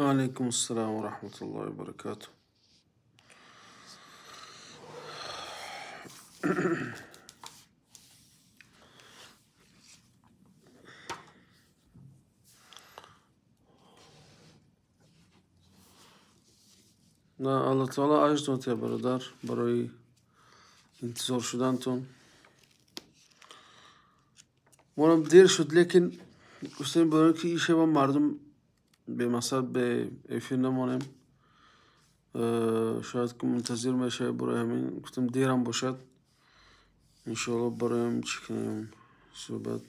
Алейкум ассалом ва раҳматуллоҳи ва баракатуҳ. На, Аллоҳ таоло аҷр дод, бародар, барои интизор шудантон. Монам дер шуд, лекин гуфтем барои ки ин шаба мардум бемақсад бе эфир намонем. Шояд ки мунтазир мешавед, барои ҳамин гуфтем дерам бошад. Иншоаллоҳ бароям чӣ кунем суҳбат.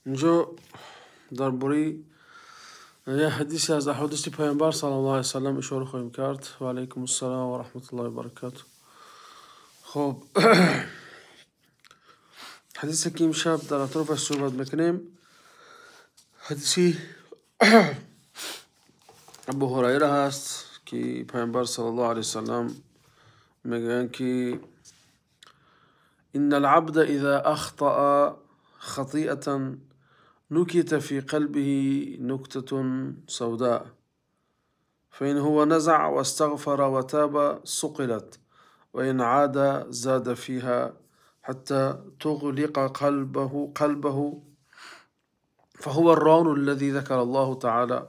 Инҷо дар бораи як ҳадисе аз аҳодиси Паёмбар саллаллоҳу алайҳи васаллам ишора хоҳем кард. Ва алайкум ассалом ва раҳматуллоҳи ва баракатуҳ. Хоб, ҳадисе ки имшаб дар атрофаш суҳбат мекунем, ҳадиси Абу Ҳурайра ҳаст, ки Паёмбар саллаллоҳу алайҳи васаллам мегӯянд ки إن العبد إذا أخطأ خطيئة نكت في قلبه نكتة سوداء، فإن هو نزع واستغفر وتاب صقلت، وإن عاد زاد فيها حتى تغلق قلبه، فهو الران الذي ذكر الله تعالى: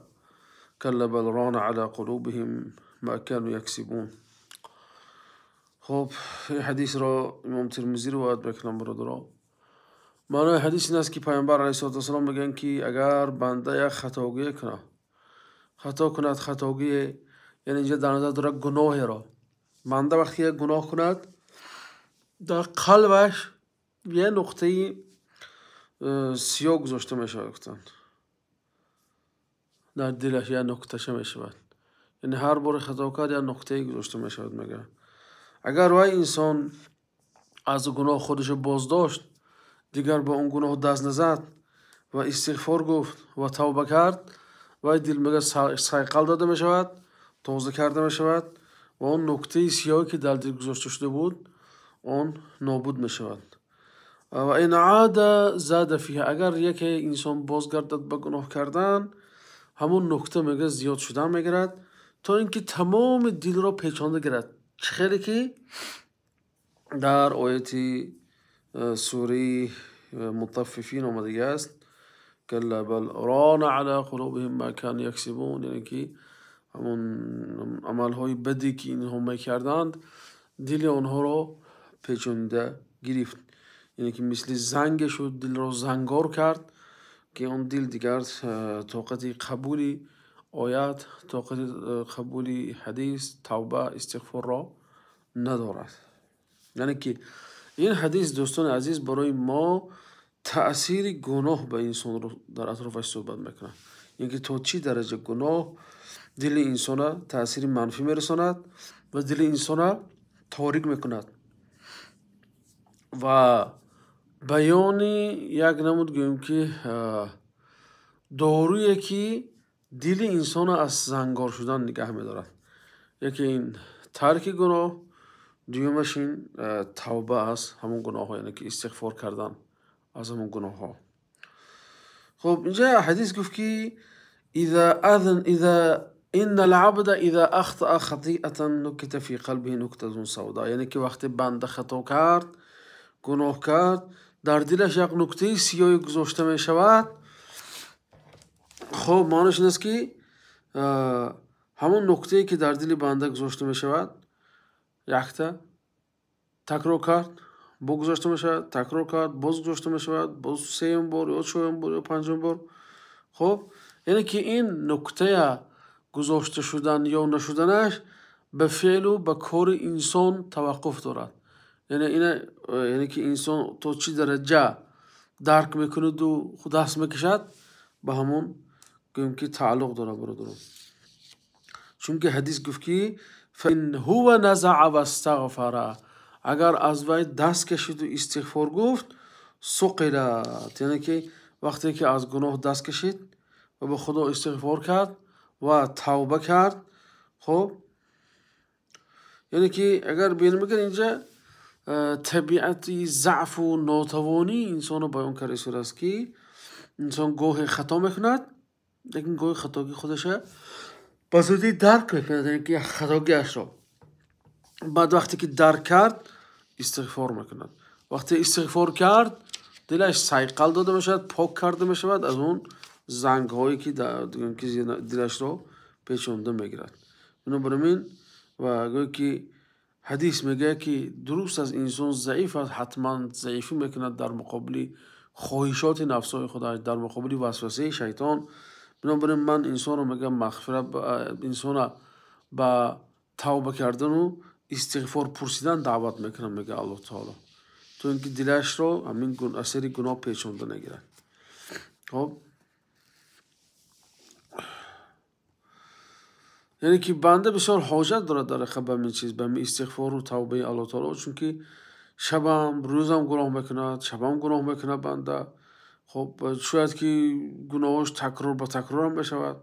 كلا بل ران على قلوبهم ما كانوا يكسبون. خب، این حدیث را امام ترمذی روایت میکنم برادرها. معنای حدیث این است که پیامبر علیه الصلاة والسلام میگن که اگر بنده یک خطاگی کنه، خطا کند، خطاگی یعنی اینجا در نظر داره گناه را، بنده وقتی یک گناه کند در قلبش یه نقطه سیاه گذاشته میشود، گفتند در دلش یه نقطه میشود، یعنی هر بار خطا کرد یه نقطه گذاشته میشود. میگه اگر وای انسان از گناه خودش بازداشت، دیگر با اون گناه دست نزد و استغفار گفت و توبه کرد، وای دل میگه صیقل داده میشود، تازه کرده میشود و اون نکته سیاهی که در دل گذاشته شده بود اون نابود میشود. و این عاد زاد فیها، اگر یک انسان بازگردد به گناه کردن، همون نکته میگه زیاد شدن میگیرد تا اینکه تمام دل را پیچانده گیرد. خیلی که در آیت سوره مطففین آمده است، کلا بل ران علی قلوبهم ما كانوا یکسبون، یعنی که همون عملهای بدی که اینها میکردند دل آنها را پیچانده گرفت، یعنی که مثل زنگ شد، دل را زنگار کرد که آن دل دیگر طاقت قبول آیات، طاقت قبول حدیث، توبه، استغفار را ندارد. یعنی که این حدیث دوستان عزیز برای ما تأثیر گناه به انسان رو در اطرافش صحبت میکنه، یعنی که تا چی درجه گناه دل انسان تأثیر منفی میرساند و دل انسان تاریک میکند و بیان یک نمود گوییم که دارویی که دل انسان از زنگار شدن نگه میدارد. یکی این ترک گناه، دومش این توبه از همون گناه ها، یعنی که استغفار کردن از همون گناه ها. خب اینجا حدیث گفت که اذا ان العبد اذا اخطأ خطیئة نكت في قلبه نكتة سوداء، یعنی که وقتی بنده خطا کرد، گناه کرد، در دلش یک نکته سیاهی گذاشته می شود. خب معنیش این است که همون نکته که در دل بنده گذاشته می شود یکتا تکرار کرد، بگذاشته می شود، تکرار کرد، باز گذاشته می شود، باز سوم بار یا چهارم بار یا پنجم بار. خب یعنی که این نکته گذاشته شدن یا نشدنش به فعل و به کار انسان توقف دارد. Яъне ина, яъне ки инсон то чӣ дараҷа дарк мекунаду худ даст мекашад, ба ҳамон гӯем ки тааллуқ дорад, бародарон. Чунки ҳадис гуфт ки فإن هو نزع واستغفر, агар аз вай даст кашиду истиғфор гуфт, صقلت, яъне ки вақте ки аз гуноҳ даст кашид ва ба Худо истиғфор кард ва тавба кард. Хоб, яъне ки агар бинем, агар инҷа табиати заъфу нотавонии инсонро баён карда истодааст, ки инсон гоҳе хато мекунад, лекин гоҳе хатогии худаша ба зудӣ дарк мекунад, яъне ки хатогиашро. Баъд вақте ки дарк кард, истиғфор мекунад. Вақте истиғфор кард, дилаш сайқал дода мешавад, пок карда мешавад аз он зангҳое ки дилашро печонда мегирад. Бинобар ин ва гӯё ки ҳадис мегӯяд, ки дуруст аст, инсон заиф аст, ҳатман заифӣ мекунад дар муқобили хоҳишоти нафсҳои худаш, дар муқобили васвасаи шайтон. Бинобар ин ман инсонро мегӯям, мағфират, инсона ба тавба кардану истиғфор пурсидан даъват мекунам, мегӯяд Аллоҳ таоло, то ин ки дилашро ҳамин асари гуноҳ печонда нагирад. Хоб, яъне ки банда бисёр ҳоҷат дорад дар ҳақиқат ба ҳамин чиз, ба ҳамин истиғфору тавбаи Аллоҳ таоло, чунки шабам рӯзам гуноҳ мекунад, шабам гуноҳ мекунад банда. Хоб, шояд ки гуноҳош такрор ба такрорам мешавад.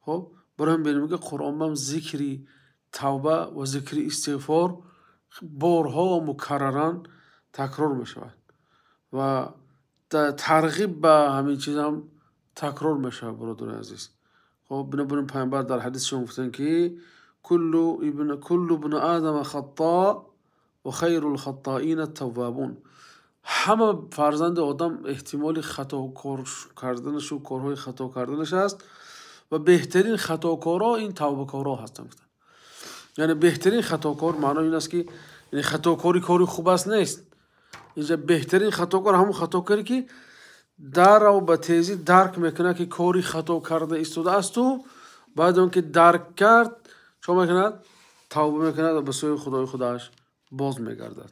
Хоб, барои ҳам бинем, ки Қуръон бам зикри тавба ва зикри истиғфор борҳо ва мукарраран такрор мешавад ва тарғиб ба ҳамин чизам такрор мешавад, бародарони азиз. Хоб, бинобар ин пайғамбар дар ҳадисшон гуфтанд, ки كل ابن آدم خطاء وخير الخطائين التوابون. Ҳама фарзанди одам эҳтимоли хатокор карданашу корҳои хато карданаш аст ва беҳтарин хатокорҳо ин тавбакорҳо ҳастанд, гуфтанд. Яъне беҳтарин хатокор маънои ин аст, ки хатокори кори хуб аст нест. Инҷа беҳтарин хатокор ҳамон хатокоре, ки дарав ба тезӣ дарк мекунад, ки кори хато карда истодаасту баъд он ки дарк кард, чо мекунад? Тавба мекунад ва ба сӯи Худои худаш боз мегардад.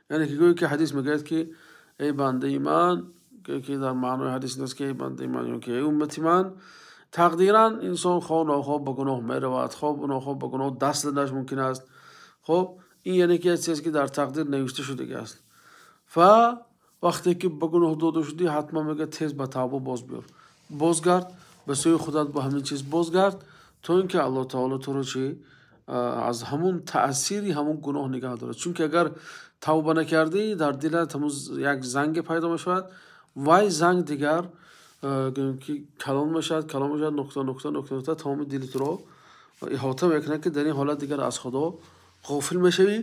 Яъне ки гӯё ки ҳадис мегӯяд, ки эй бандаи ман, гӯё ки дар маънои ҳадис ин аст, ки эй бандаи ман ё ки эй уммати ман, тақдиран инсон хоҳ нохоҳ ба гуноҳ меравад, хоҳ нохоҳ ба гуноҳ даст заданаш мумкин аст. Хоб, ин яъне ки як чиз, ки дар тақдир навишта шудагӣ аст. Ва вақте ки ба гуноҳ дода шудӣ, ҳатман мегӯяд, тез ба тавба боз биёр, бозгард ба сӯи худат, ба ҳамин чиз бозгард, то ин ки Аллоҳ таоло туро чи аз ҳамун таъсири ҳамун гуноҳ нигаҳ дорад. Чунки агар тавба накардӣ, дар дилат ҳамун як занге пайдо мешавад, вай занг дигар гӯем ки калон мешавад, калон мешавад, нуқта нуқта нуқта нуқта тамоми дили туро иҳота мекунад, ки дар ин ҳолат дигар аз Худо ғофил мешавӣ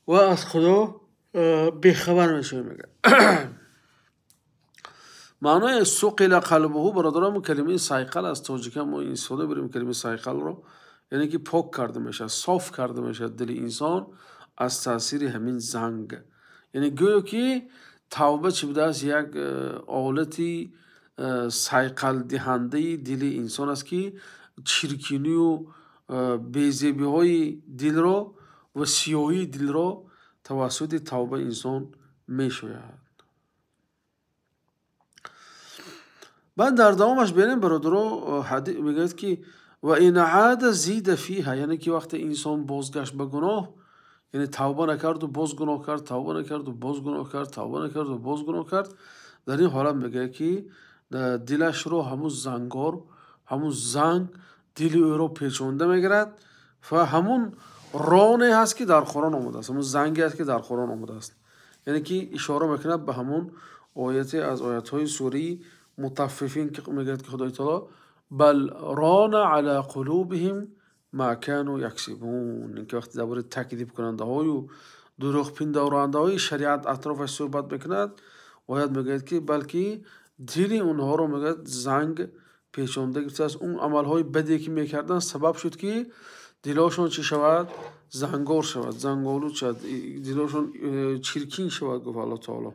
ва аз Худо бехабар мешавӣ, мегӯяд. Маънои صقل قلبه, бародарам, калимаи сайқал аз тоҷика мо истифода мебарем калимаи сайқалро, яъне ки пок карда мешавад, соф карда мешавад дили инсон аз таъсири ҳамин занг. Яъне гӯё ки тавба чӣ будааст? Як олати сайқалдиҳандаи дили инсон аст, ки чиркинию безебиҳои дилро ва сиёҳии дилро тавассути тавба инсон мешӯяд. Баъд дар давомаш бинем, бародаро, мегӯяд, ки وإن عاد زيد فيها, яъне ки вақте инсон бозгашт ба гуноҳ, яъне тавба накарду боз гуноҳ кард, тавба накарду боз гуноҳ кард, тавба накарду боз гуноҳ кард, дар ин ҳолат мегӯяд, ки дилашро ҳамун зангор, ҳамун занг дили ӯро печонда мегирад ва ҳамун роне ҳаст, ки дар Қуръон омадааст, ҳамун занге ҳаст, ки дар Қуръон омадааст. Яъне ки ишора мекунад ба ҳамун ояте аз оятҳои сураи Мутаффифин, ки мегӯяд, ки Худои таоло: بل ران على قلوبهم ما كانوا يكسبون. Ки вақте дар бораи такзибкунандаҳою дурӯғпиндорандаҳои шариат атрофаш суҳбат мекунад, оят мегӯяд, ки балки дили онҳоро, мегӯяд, занг печонда гирифтааст. Он амалҳои баде, ки мекарданд, сабаб шуд, ки дилошон чӣ шавад? Зангор шавад, занголуд шавад, дилошон чиркин шавад, гуфт Аллоҳ таоло.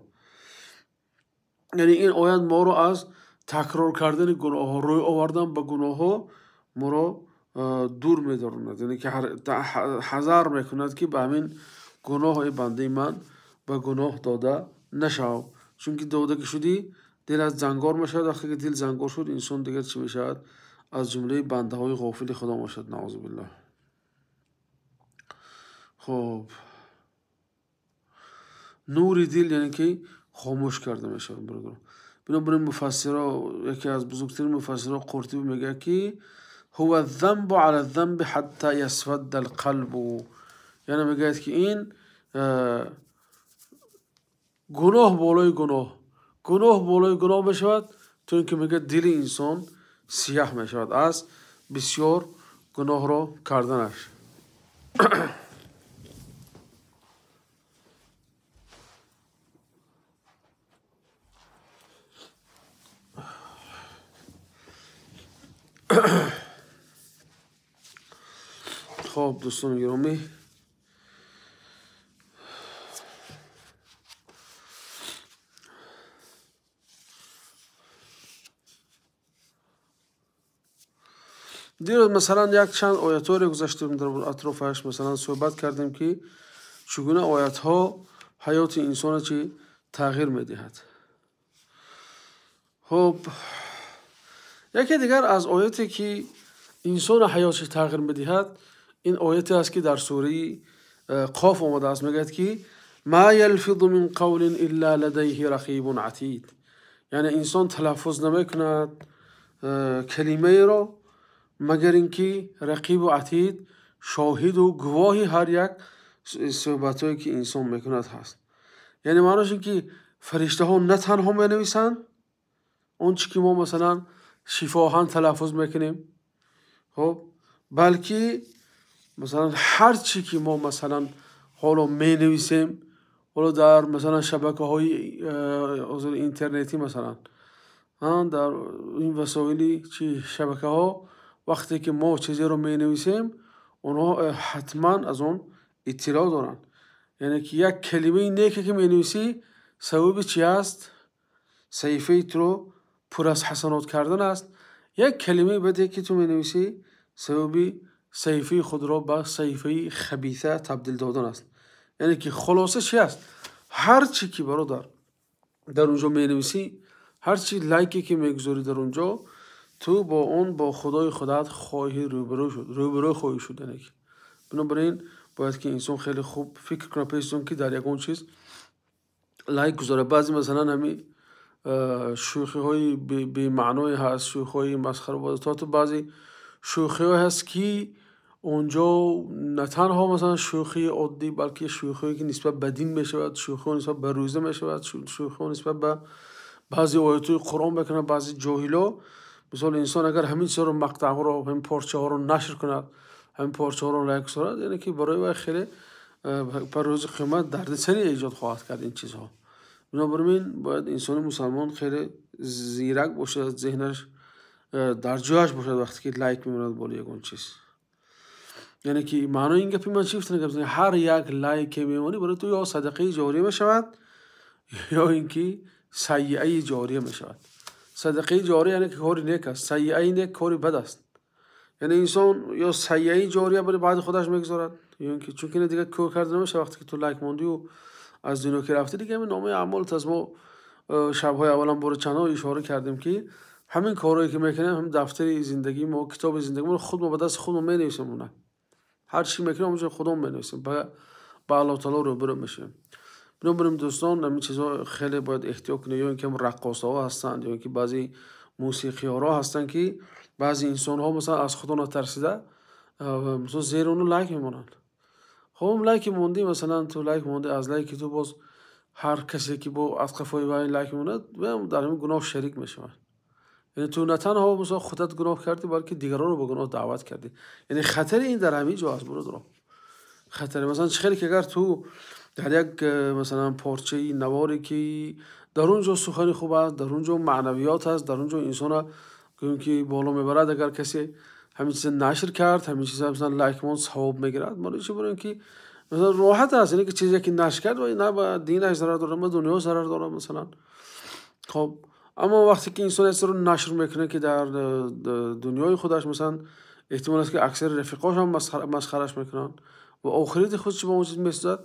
Яъне ин оят моро аз такрор кардани гуноҳҳо, рӯй овардан ба гуноҳҳо моро дур медоронад, яъне ки ҳазар мекунад, ки ба ҳамин гуноҳ, эй бандаи ман, ба гуноҳ дода нашав. Чунки дода ки шудӣ, дил аз зангор мешавад. Вақте ки дил зангор шуд, инсон дигар чӣ мешавад? Аз ҷумлаи бандаҳои ғофили Худо мешавад, наъузу биллаҳ. Хуб, нури дил яъне ки хомӯш карда мешавад, бародар. Бинобар ин муфассиро, яке аз бузургтарин муфассиро Қуртубӣ мегӯяд, ки هو الذنب على الذنب حتى يسود القلب. яъне мегӯяд, ки ин гуноҳ болои гуноҳ, гуноҳ болои гуноҳ мешавад, то инки мегӯяд дили инсон сиёҳ мешавад аз бисёр гуноҳро карданаш. Хуб, дӯстони гиромӣ, дирӯз масалан як чанд оятҳоро гузаштем дар атрофаш, масалан суҳбат кардем, ки чӣ гуна оятҳо ҳаёти инсонро чӣ тағйир медиҳад. Хуб, яке дигар аз ояте ки инсонро ҳаёташ тағйир медиҳад, ин ояте аст, ки дар сураи Қоф омадааст. Мегӯяд, ки ما يلفظ من قول إلا لديه رقيب عتيد. яъне инсон талаффуз намекунад калимаеро, магар инки рақибу атид шоҳиду гувоҳи ҳар як суҳбатҳое ки инсон мекунад ҳаст. Яъне маънош ин ки фариштаҳо на танҳо менависанд он чӣ ки мо масалан шифоҳан талаффуз мекунем, хуб, балки масалан ҳар чӣ ки мо масалан ҳоло менависем, ҳоло дар масалан шабакаҳои интернетӣ, масалан дар ин васоили чи шабакаҳо, вақте ки мо чизеро менависем, онҳо ҳатман аз он иттилоъ доранд. Яъне ки як калимаи неке ки менависӣ, сабаби чи аст? Саҳифаи туро пур аз ҳасанот кардан аст. Як калимаи баде ки ту менависӣ, сабаби саҳифаи худро ба саҳифаи хабиса табдил додан аст. Яъне ки хулоса чи аст? Ҳар чи ки бародар дар он ҷо менависӣ, ҳар чи лайке ки мегузорӣ дар он ҷо, ту бо он бо Худои худат хоҳӣ рӯбарӯ шуд, рӯбарӯ хоҳӣ шуд. Яъне ки бинобар ин бояд ки инсон хеле хуб фикр кунад пеш аз он ки дар ягон чиз лайк гузорад. Баъзе масалан ҳамин шӯхиҳои бемаъное ҳаст, шӯхиҳои масхарабоз, то баъзе шӯхиҳое ҳаст, ки он ҷо на танҳо масалан шӯхии оддӣ, балки шӯхиҳое ки нисбат ба дин мешавад, шӯхиҳо нисбат ба рӯза мешавад, шӯхиҳо нисбат ба баъзе оятҳои Қуръон мекунанд баъзе ҷоҳило. Мисол, инсон агар ҳамин чизҳоро, мақтаъҳоро, ҳамин порчаҳоро нашр кунад, ҳамин порчаҳоро лайк гузорад, яъне ки барои вай хеле ба рӯзи қиёмат дардисаре эҷод хоҳад кард ин чизҳо. Бинобар ин бояд инсони мусалмон хеле зирак бошад, зеҳнаш дар ҷояш бошад вақте ки лайк мемонад болои ягон чиз. Яъне ки маънои ин гапи ман чи гуфтан? Гап занем, ҳар як лайке мемонӣ, барои ту ё садақаи ҷория мешавад, ё ин ки сайиаи ҷория мешавад. Садақаи ҷория яъне ки кори нек аст, сайиаи нек кори бад аст. Яъне инсон ё сайиаи ҷория барои баъди худаш мегузорад, ё ин ки чунки ин дигар кор карда намешавад. Вақте ки ту лайк мондию аз дунё ки рафтӣ, дигар ҳамин номаи аъмолат аст. Мо шабҳои аввалам бори чандҳо ишора кардем, ки ҳамин корҳое ки мекунем, ҳамин дафтари зиндагии мо, китоби зиндагии мо, худ мо ба дасти худмо менависем. Она ҳар чӣ мекунем, ҳамонҷо худом менависем, ба Аллоҳ таоло рӯбарӯ мешавем. Бинобар ин дӯстон, ҳамин чизҳо хеле бояд эҳтиёт кунем. Ё ин ки раққосаҳо ҳастанд, ё ин ки баъзе мусиқиёро ҳастанд, ки баъзе инсонҳо масалан аз Худо натарсида, масалан зери ону лайк мемонанд. Хуб, лайки мондӣ, масалан ту лайк мондӣ, аз лайки ту боз ҳар касе ки бо аз қафои вай лайк мемонад, дар ҳамин гуноҳ шарик мешавад. Яъне ту на танҳо масалан худат гуноҳ кардӣ, балки дигаронро ба гуноҳ даъват кардӣ. Яъне хатари ин дар ҳамин ҷо аст, бародаро. Хатаре масалан чӣ хеле ки агар ту дар як масалан порчаи наворе ки дар он ҷо сухани хуб аст, дар он ҷо маънавиёт аст, дар он ҷо инсонро гӯем ки боло мебарад, агар касе ҳамин чиза нашр кард, ҳамин чиза масалан лайк монд, савоб мегирад. Барои чӣ? Барои ин ки масалан роҳат аст, яъне ки чизе ки нашр кард, на ба динаш зарар дорад, на ба дунё зарар дорад масалан. Хоб, аммо вақте ки инсон як чизро нашр мекунад, ки дар дунёи худаш масалан Эҳтимол аст, ки аксари рафиқош ҳам масхараш мекунанд ва охирати худ чӣ ба он чиз месӯзад,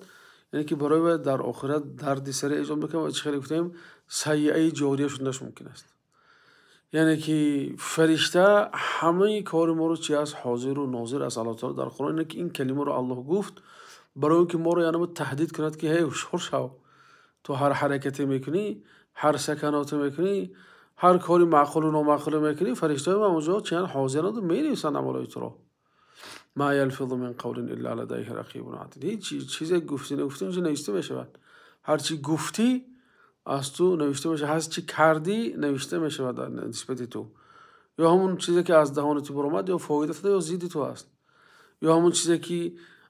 яъне ки барои вай дар охират дарди саре эҷод мекунад ва чӣ хеле гуфтем, саййиаи ҷория шуданаш мумкин аст. Яъне ки фаришта ҳамаи кори моро чи аст, ҳозиру нозир аст. Аллоҳ таоло дар Қуръон ки ин калимаро Аллоҳ гуфт барои он ки моро яъне таҳдид кунад, ки ҳей, ҳушёр шав, ту ҳар ҳаракате мекунӣ, ҳар саканоте мекунӣ, ҳар кори маъқулу номаъқуле мекунӣ, фариштаҳои ман онҷо чиянд, ҳозиранд ва менависанд амалҳои туро. Ма ялфизу мин қавлин илла ладайҳи рақибун атид. Ҳеҷ чизе гуфтӣ нагуфтӣ онҷо навишта мешавад. Ҳар чи гуфтӣ аз ту навишта мешавад, ҳар чи кардӣ навишта мешавад дар нисбати ту. Ё ҳамон чизе ки аз даҳони ту баромад, ё фоида ё зидди ту аст, ё ҳамон чизе ки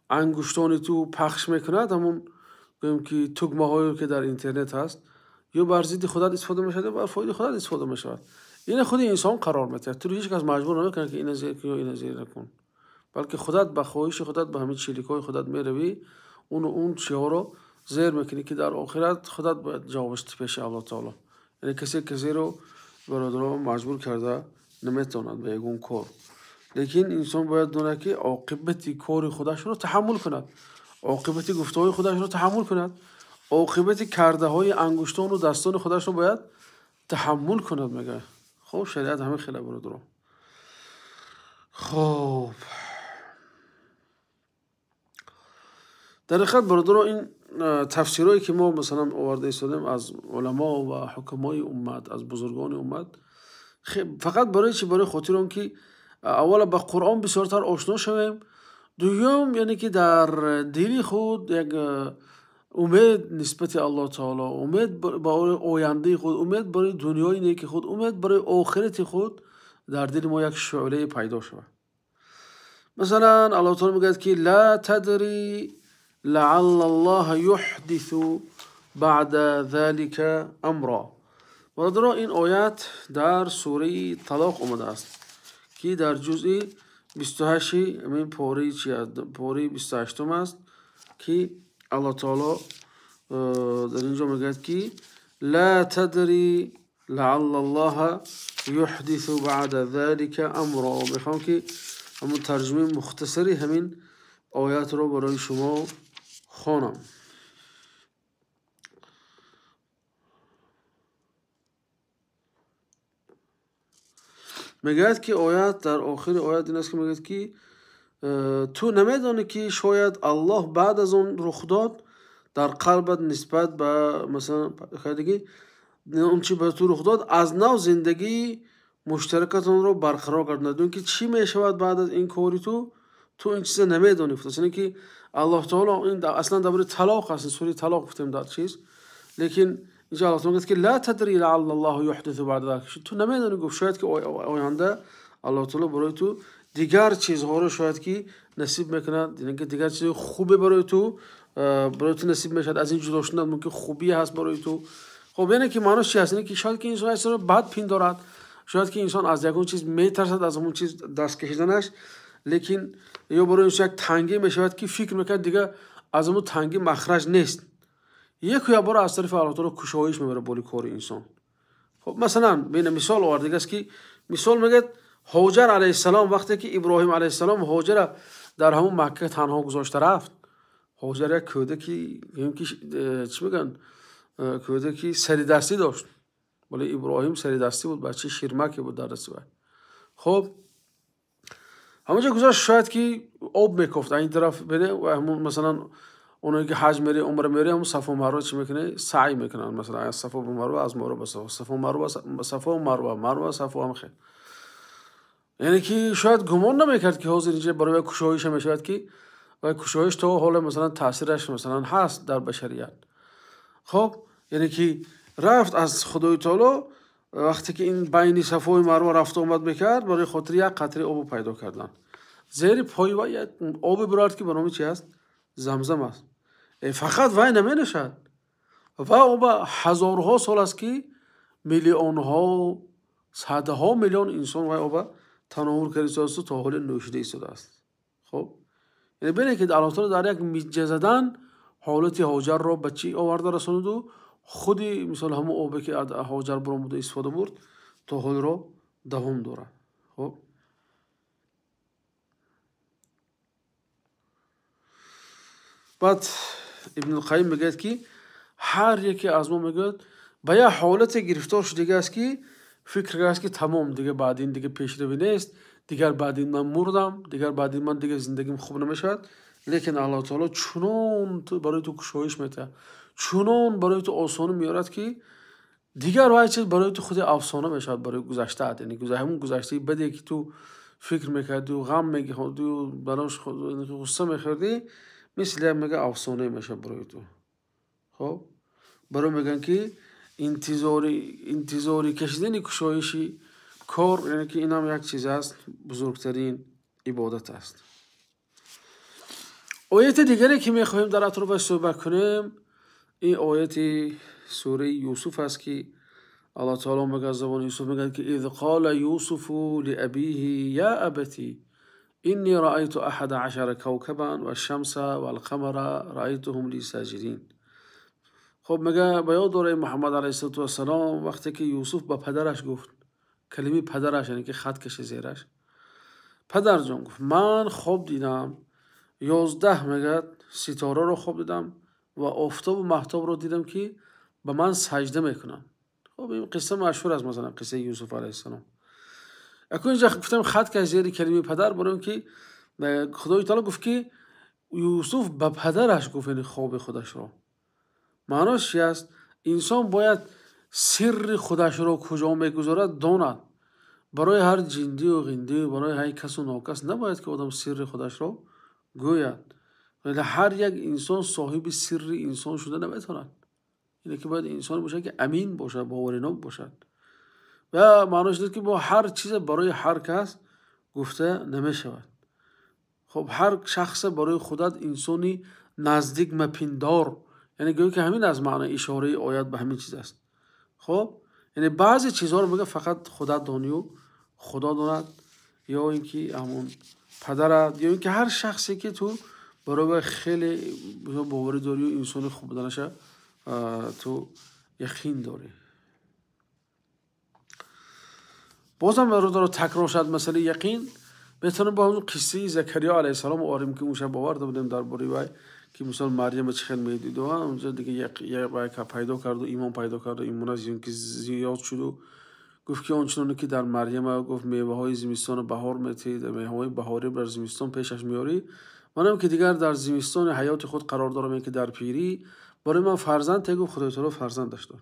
ангуштони ту пахш мекунад, ҳамон гӯем ки тугмаҳое ки дар интернет ҳаст, ё бар зидди худат истифода мешавад, ё бар фоидаи худат истифода мешавад. Ина худи инсон қарор медиҳад. Туро ҳеҷ кас маҷбур намекунад, ки ина зер кун ё ина зер накун, балки худат ба хоҳиши худат ба ҳамин чиликҳои худат меравӣ, он чиҳоро зер мекунӣ, ки дар охират худат бояд ҷавобаш пеши Аллоҳ таоло. Яъне касе касеро, бародаро, маҷбур карда наметавонад ба ягон кор, лекин инсон бояд донад, ки оқибати кори худашро таҳаммул кунад, оқибати гуфтаҳои худашро таҳаммул кунад, оқибати кардаҳои ангуштону дастони худашро бояд таҳаммул кунад, мегӯяд. Хоб, шариат ҳамин хела, бародаро. Хоб, дар ҳақиқат, бародаро, ин тафсирҳое ки мо масалан оварда истодем аз уламо ва ҳукамои уммат, аз бузургони уммат, фақат барои чи? Барои хотири он ки аввала ба Қуръон бисёртар ошно шавем, дуюм, яъне ки дар дили худ як умед нисбати Аллоҳ таоло, умед ба ояндаи худ, умед барои дунёи неки худ, умед барои охирати худ дар дили мо як шӯълае пайдо шавад. Масалан, Аллоҳ таоло мегӯяд, ки ла тадри лаалла Аллоҳа юҳдису баъда залика амро. Бародаро, ин оят дар сураи Талоқ омадааст, ки дар ҷузъи 28, ҳамин пораи чи аст, пораи 28-ум аст, ки Аллоҳ таоло дар ин ҷо мегӯяд, ки ла тадри лаалла Аллоҳа юҳдису баъда залика амро. Мехоҳам, ки ҳамон тарҷумаи мухтасари ҳамин оятро барои шумо хонам. Мегӯяд, ки оят дар охири оят ин аст, ки мегӯяд, ки ту намедонӣ, ки шояд Аллоҳ баъд аз он рухдод дар қалбат нисбат ба масалан диги он чи ба ту рух дод, аз нав зиндагии муштаракатонро барқарор гардонад. Ки чӣ мешавад баъд аз ин кори ту, ту ин чиза намедонӣ. Яъне ки Аллоҳ таоло ин аслан дар бораи талоқ аст, сураи Талоқ гуфтем дар чиз, лекин инҷо Аллоҳ таоло мегӯяд, ки ла тадри лаалла Аллоҳу юҳдису баъда залик. Ту намедонӣ, гуфт, шояд ки оянда Аллоҳ таоло барои ту дигар чизҳоро шояд ки насиб мекунад, яъне ки дигар чизҳои хубе барои ту насиб мешавад. Аз ин ҷудо шудан мумкин хубие ҳаст барои ту. Хоб, яъне ки маънош чи ҳаст? Яъне ки шояд ки инсон як чизро бад пиндорад, шояд ки инсон аз ягон чиз метарсад, аз ҳамон чиз даст кашиданаш, лекин ё барои инсон як тангӣ мешавад, ки фикр мекунад, дигар аз ҳамон тангӣ махраҷ нест, яку якбора аз тарафи Аллоҳ таоло кушоиш мебарад боли кори инсон. Хоб, масалан, бина, мисол овардагааст, ки мисол мегӯяд, Ҳоҷар алайҳиссалом, вақте ки Иброҳим алайҳиссалом Ҳоҷара дар ҳамон Макка танҳо гузошта рафт, Ҳоҷар як кӯдаки, гӯем ки чӣ мегӯянд, кӯдаки саридастӣ дошт, вале Иброҳим саридастӣ буд, бачаи ширмаке буд дар дасти вай. Хоб, ҳамонҷо гузошт, шояд ки об мекофт ин тараф, бине, ҳамон масалан оное ки ҳаҷ мере, умра мере, ҳамон Сафо Марва чӣ мекунад, саъй мекунанд, масалан аз Сафо ба Марва, аз Марва ба Сафо, Сафо Марва, Сафо Марва, Марва Сафо, ҳам хел. Яъне ки шояд гумон намекард, ки ҳозир инҷа барои як кушоише мешавад, ки вай кушоиш то ҳоле масалан таъсираш масалан ҳаст дар башарият. Хоб, яъне ки рафт аз Худои таоло, вақте ки ин байни Сафои Марва рафту омад мекард, барои хотири як қатраи обу пайдо кардан, зери пои вай як обе бирорд, ки ба номи чи аст, Замзам аст. Фақат вай наменӯшад ва оба ҳазорҳо сол аст, ки миллионҳо, садҳо миллион инсон вай оба тановул карда истодааст, то ҳоле нӯшида истодааст. Хоб, яъне бинед, ки Аллоҳ таоло дар як миҷҷа задан ҳолати Ҳоҷарро ба чӣ оварда расониду худи мисол ҳамон обе ки аз Ҳоҷар баромада, истифода бурд, то ҳолро давом дорад. Хоб. Баъд Ибн Қайим мегӯяд, ки ҳар яке аз мо, мегӯяд, ба як ҳолате гирифтор шудагӣ аст, ки фикр кардааст, ки тамом, дигар баъд ин дигар пешравӣ нест, дигар баъд ин ман мурдам, дигар баъд ин ман дигар зиндагим хуб намешавад. Лекин Аллоҳ таоло чунон барои ту кушоиш медиҳад, чунон барои ту осонӣ меорад, ки дигар вай чиз барои ту худи афсона мешавад, барои гузаштаат. Яъне ҳамон гузаштаи баде, ки ту фикр мекардӣ, ғам мехӯрдӣ, барош ғусса мехӯрдӣ, мисли як, мега, афсонае мешавад барои ту. Хоб, барои мегӯянд, ки интизори кашидани кушоиши кор, яъне ки инам як чиз аст, бузургтарин ибодат аст. Ояти дигаре, ки мехоҳем дар атрофаш суҳбат кунем, ин ояти сураи Юсуф аст, ки Аллоҳ таоло мегӯяд, забони Юсуф мегӯяд, ки إذ قال يوسف لأبيه يا أبت إني رأيت أحد عشر كوكبا والشمس والقمر رأيتهم لي ساجدين. Хоб, мега, ба ёд дорем, Муҳаммад алайҳиссалоту вассалом, вақте ки Юсуф ба падараш гуфт, калимаи падараш, яъне ки хат каши зераш, падарҷон, гуфт, ман хоб дидам, 11, мегӯяд, ситораро хоб дидам ва офтобу маҳтобро дидам, ки ба ман саҷда мекунанд. Хоб, ин қисса машҳур аст, масалан, қиссаи Юсуф алайҳиссалом. Акун инҷа гуфтам, хат каш зери калимаи падар, барои ки Худои таоло гуфт, ки Юсуф ба падараш гуфт, яъне хоби худашро. Маънош чи аст? Инсон бояд сирри худашро куҷо мегузорад, донад. Барои ҳар ҷиндию ғиндию барои ҳар касу нокас набояд, ки одам сирри худашро гӯяд. Вале ҳар як инсон соҳиби сирри инсон шуда наметавонад. Ине ки бояд инсоне бошад, ки амин бошад, боваринок бошад. Ва маънош нест, ки бо ҳар чизе барои ҳар кас гуфта намешавад. Хоб, ҳар шахсе барои худат инсони наздик мапиндор, яъне гӯё ки ҳамин аз маънои ишораи оят ба ҳамин чиз аст. Хоб, яъне баъзе чизҳоро, мега, фақат худат донию Худо донад, ё ин ки ҳамон падарат, ё ин ки ҳар шахсе, ки ту барои вай хеле боварӣ дорию инсони хуб буданаша ту яқин дорӣ. Бозам, бародаро, такрор шуд масъалаи яқин. Метавонем бо ҳамон қиссаи Закариё алайҳиссалом орем, ки он шаб оварда будем дар бораи вай, ки мисол Марьяма чӣ хел медиду, онҷо дига пайдо карду, имон пайдо карду, имонаш ки зиёд шуду, гуфт, ки он чуноне ки дар Марьяма, гуфт, меваҳои зимистону баҳор метиҳед, меваҳои баҳорӣ бар зимистон пешаш меорӣ, манам ки дигар дар зимистони ҳаёти худ қарор дорам, ки дар пирӣ, барои ман фарзанд те. Гуфт, Худои таоло фарзандаш дод.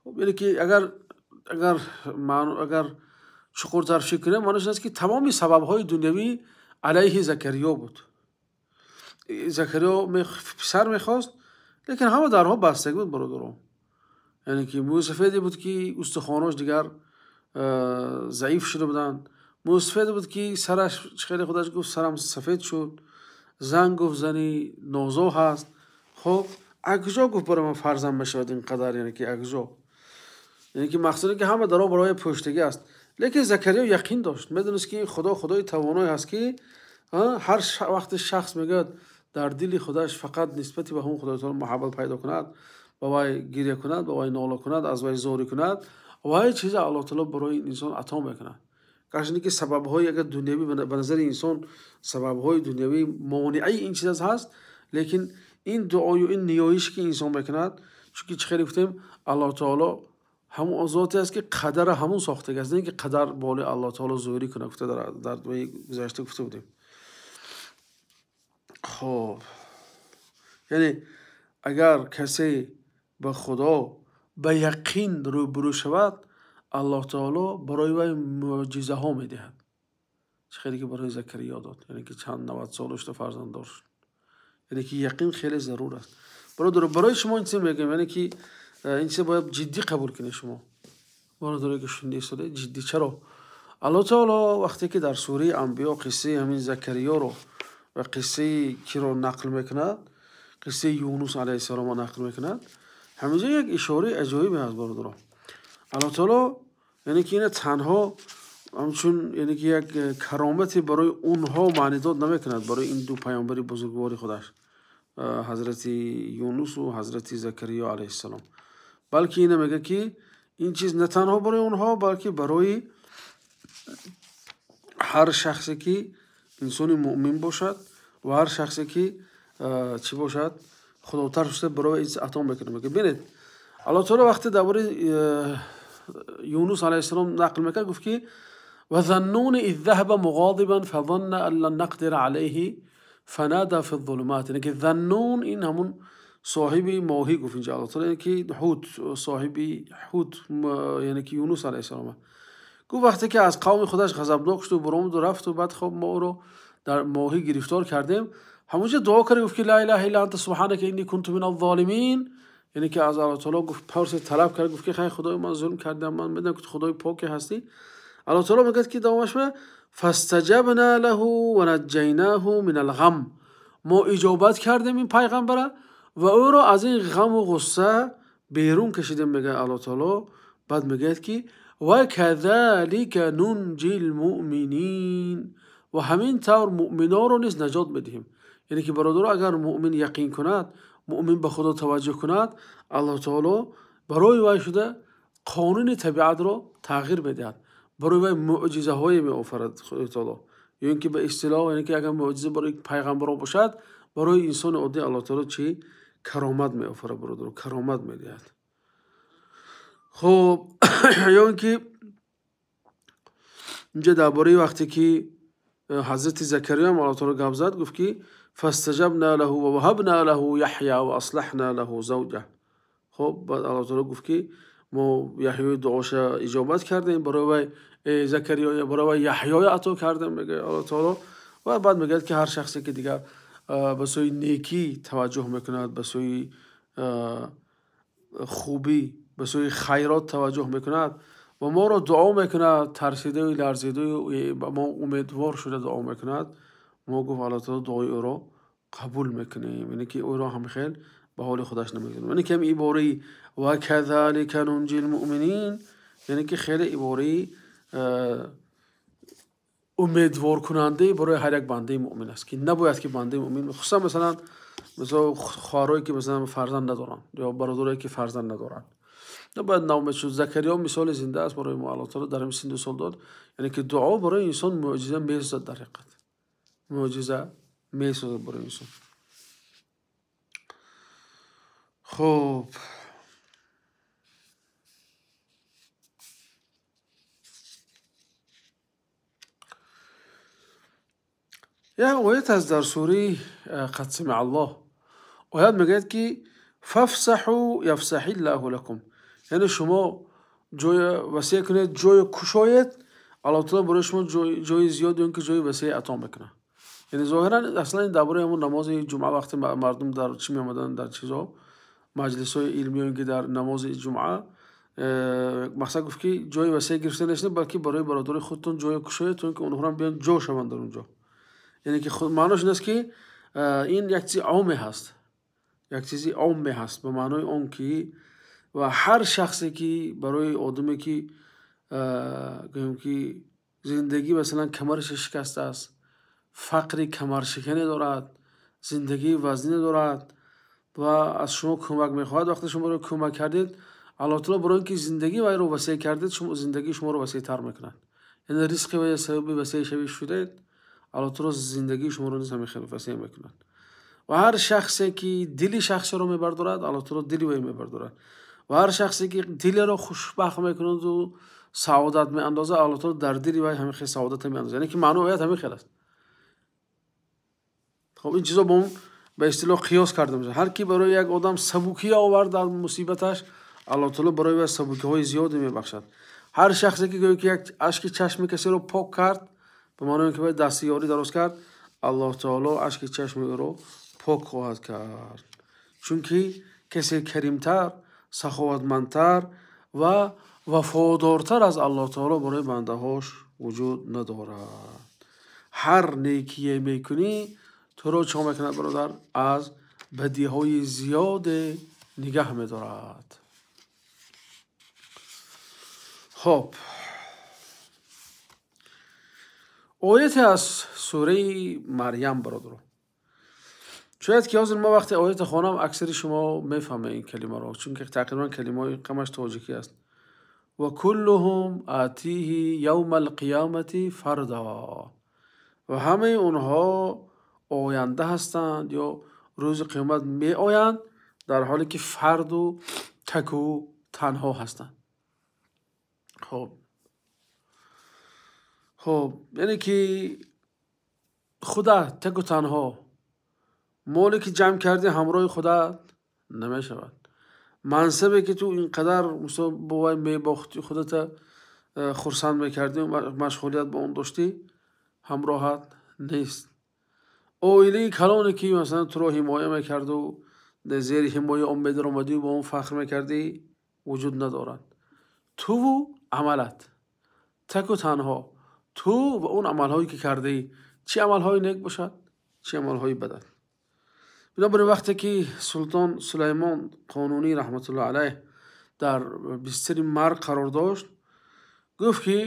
Хоб, яъне ки агар чуқуртар фикр кунем, маънош ин аст, ки тамоми сабабҳои дунявӣ алайҳи Закариё буд. Закариё писар мехост, лекин ҳама дарҳо бастагӣ буд, бародаро. Яъне ки мӯйсафеде буд, ки устухонош дигар заиф шуда буданд, мӯйсафеде буд, ки сараш, хеле худаш гуфт, сарам сафед шуд, зан, гуфт, зани нозо ҳаст. Хоб, акҷо, гуфт, барои ман фарзанд мешавад ин қадар? Яъне ки акҷо, яъне ки мақсаде ки ҳама дарҳо барои пӯштагӣ аст. Лекин Закариё яқин дошт, медонист, ки Худо худои тавоное ҳаст, ки ҳар вақте шахс, мегӯяд, дар дили худаш фақат нисбати ба ҳамон Худои таоло муҳаббат пайдо кунад, ба вай гиря кунад, ба вай нола кунад, аз вай зорӣ кунад, вай чиза Аллоҳ таоло барои инсон ато мекунад. Гарчанде ки сабабҳои агар дунявӣ, ба назари инсон сабабҳои дунявӣ монеаи ин чиз ҳаст, лекин ин дуою ин ниёише, ки инсон мекунад, чунки чӣ хеле гуфтем, Аллоҳ таоло ҳамон зоте аст, ки қадара ҳамон сохтага аст, не ки қадар болои Аллоҳ таоло зуҳурӣ кунад, гуфта дар дуои гузашта гуфта будем. Хоб, яъне агар касе ба Худо ба яқин рӯбурӯ шавад, Аллоҳ таоло барои вай мӯъҷизаҳо медиҳад, чӣ хеле ки барои Закариё дод, яъне ки чанд 90 сола шуда фарзанддор шуд. Яъне ки яқин хеле зарур аст, бародар. Барои шумо ин чиз мегӯям, яъне ки ин чиз бояд ҷиддӣ қабул кунед шумо, бародаре ки шунида истодаед, ҷиддӣ. Чаро? Аллоҳ таоло вақте ки дар сураи Анбиё қиссаи ҳамин Закариёро ва қиссаи киро нақл мекунад, қиссаи Юнус алайҳиссаломро нақл мекунад, ҳаминҷо як ишораи аҷоибе ҳаст, бародаро. Аллоҳ таоло, яъне ки ина танҳо ҳамчун, яъне ки як каромате барои онҳо маънидод намекунад, барои ин ду паёмбари бузургвори худаш, ҳазрати Юнусу ҳазрати Закариё алайҳиссалом, балки ина мегӯяд, ки ин чиз на танҳо барои онҳо, балки барои ҳар шахсе, ки инсони муъмин бошад, ва ҳар шахсе, ки чӣ бошад, худотар шуда барои ин ато мекунад. Мегӯяд, бинед, Аллоҳ таоло вақте дар бораи Юнус алайҳиссалом нақл мекард, гуфт ки وذنون إذ ذهب مغاضبا فظن أن لن نقدر عليه فنادى في الظلمات. яъне ки ذنون ин ҳамун соҳиби моҳӣ гуфт инҷа Аллоҳ таоло, яъне ки ҳут, соҳиби ҳут, яъне ки Юнус алайҳиссалом. Гуфт вақте ки аз қавми худаш ғазабнок шуд ва баромад ва рафт ва баъд хоб мо ӯро дар моҳӣ гирифтор кардем, ҳамонҷо дуо кард, гуфт ки ла илаҳа илла анта субҳанака инни кунту миназ золимин. Яъне ки аз Аллоҳ таоло гуфт, пурсид, талаб кард, гуфт ки хай Худои ман зулм кардам, ман медонам ки ту Худои поке ҳастӣ. Аллоҳ таоло мегӯяд ки давомаш фастаҷабна лаҳу ва наҷҷайнаҳу минал ғам. Мо иҷобат кардем ин пайғамбара ва ӯро аз ин ғаму ғусса берун кашидем, мегӯяд Аллоҳ таоло. Баъд мегӯяд ки ва казалика нунҷил муъминин, ва ҳамин тавр муъминонро низ наҷот медиҳем. Яъне ки бародаро, агар муъмин яқин кунад, муъмин ба Худо таваҷҷӯҳ кунад, Аллоҳ таоло барои вай шуда қонуни табиатро тағйир медиҳад, барои вай мӯъҷизаҳое меофарад Худои таоло. Ё ин ки ба истилоҳ, яъне ки агар мӯъҷиза барои пайғамбарон бошад, барои инсони оддӣ Аллоҳ таоло чӣ каромат меофарад, бародаро, каромат медиҳад. Хуб, ё ин ки инҷа дар бораи вақте ки ҳазрати Закариё ҳам Аллоҳ таоло гап зад, гуфт ки фастаҷабна лаҳу ва ваҳабна лаҳу Яҳё ва аслаҳна лаҳу завҷаҳ. Хуб, баъд Аллоҳ таоло гуфт ки мо Яҳёи дуоша иҷобат кардем, барои вай Закариё, барои вай Яҳёя ато кардем, мегӯяд Аллоҳ таоло. Ва баъд мегӯяд ки ҳар шахсе ки дигар ба сӯи некӣ таваҷҷӯҳ мекунад, ба сӯи хубӣ, ба сӯи хайрот таваҷҷӯҳ мекунад ва моро дуо мекунад, тарсидаю ларзидаю ба мо умедвор шуда дуо мекунад, мо гуфт Аллоҳ таоло дуои ӯро қабул мекунем, яъне ки ӯро ҳам хел ба ҳоли худаш намегузорем. Яъне ки ҳам ибораи ва казалика нунҷил муъминин, яъне ки хеле ибораи умедворкунандаи барои ҳар як бандаи муъмин аст, ки набояд ки бандаи муъмин, хусусан масалан хоҳарое ки масалан фарзанд надоранд ё бародарое ки фарзанд надоранд, набояд ноумед шуд. Закариё мисоли зинда аст барои мо, Аллоҳ таоло дар ҳамин синну сол дод. Яъне ки дуо барои инсон мӯъҷиза месозад, дар ҳақиқат мӯъҷиза месозад барои инсон. Хуб, як оят аст дар сураи қад самиа Аллоҳ. Оят мегӯяд ки фафсаҳу яфсаҳиллаҳу лакум, яъне шумо ҷоя васеъ кунед, ҷоя кушоед, Аллоҳ таоло барои шумо ҷои зиёд ё ин ки ҷои васеъ ато мекунад. Яъне зоҳиран аслан ин дар бораи ҳамон намози ҷумъа вақте мардум дар чӣ меомаданд, дар чизо маҷлисҳои илмӣ ё ин ки дар намози ҷумъа, мақсад гуфт ки ҷои васеъ гирифта нашунед, балки барои бародари худтон ҷоя кушоед, то ин ки онҳоам биёнд ҷо шаванд дар он ҷо. Яъне ки маънош ин аст ки ин як чизи омме ҳаст, як чизи омме ҳаст ба маънои он ки ва ҳар шахсе ки барои одаме ки гӯем ки зиндагӣ масалан камараш шикастааст, фақри камаршикане дорад, зиндагии вазнине дорад ва аз шумо кӯмак мехоҳад, вақте шумо барои кӯмак кардед, Аллоҳ таоло барои ин ки зиндагии вайро васеъ кардед, шумо зиндагии шуморо васеътар мекунад. Яъне ризқи вай сабаби васеъшавӣ шудед, Аллоҳ таоло зиндагии шуморо низ ҳамин хел васеъ мекунад. Ва ҳар шахсе ки дили шахсеро мебардорад, Аллоҳ таоло дили вай мебардорад. Ва ҳар шахсе ки дилеро хушбахт мекунаду саодат меандозад, Аллоҳ таоло дар дили вай ҳамин хел саодат меандозад. Яъне ки маънои оят ҳамин хел аст. Хоб, ин чизо бо он ба истилоҳ қиёс карда мешавад. Ҳар ки барои як одам сабукӣ овард дар мусибаташ, Аллоҳ таоло барои вай сабукиҳои зиёде мебахшад. Ҳар шахсе ки гӯё ки як ашки чашми касеро пок кард, ба маънои он ки вай дасти ёрӣ дароз кард, Аллоҳ таоло ашки чашми ӯро пок хоҳад кард. Чунки касе каримтар, саховатмандтар ва вафодортар аз Аллоҳ таоло барои бандаҳош вуҷуд надорад. Ҳар некие мекунӣ, туро чӣ мекунад бародар? Аз бадиҳои зиёде нигаҳ медорад. Хоб, ояте аз сураи Марьям бародаро. Шояд ки ҳозир ма вақте оята хонам, аксари шумо мефаҳмед ин калимаро, чунки тақрибан калимаҳои қамаш тоҷикӣ аст. Ва куллуҳум атиҳи явмал қиёмати фарда. Ва ҳамаи онҳо оянда ҳастанд ё рӯзи қиёмат меоянд дар ҳоле ки фарду таку танҳо ҳастанд. Хоб, яъне ки худа таку танҳо, моле ки ҷамъ кардӣ ҳамроҳи худат намешавад, мансабе ки ту ин қадар бо вай мебохтӣ, худата хурсанд мекардӣ, машғулият ба он доштӣ, ҳамроҳат нест. Оилаи калоне ки масалан туро ҳимоя мекарду зери ҳимояи он медаромадию ба он фахр мекардӣ, вуҷуд надорад. Туву амалат таку танҳо, ту ва он амалҳое ки кардаӣ, чӣ амалҳои нек бошад, чӣ амалҳои бадад. Бинобар ин вақте ки султон Сулаймон Қонунӣ раҳматуллоҳи алайҳ дар бистари марг қарор дошт, гуфт ки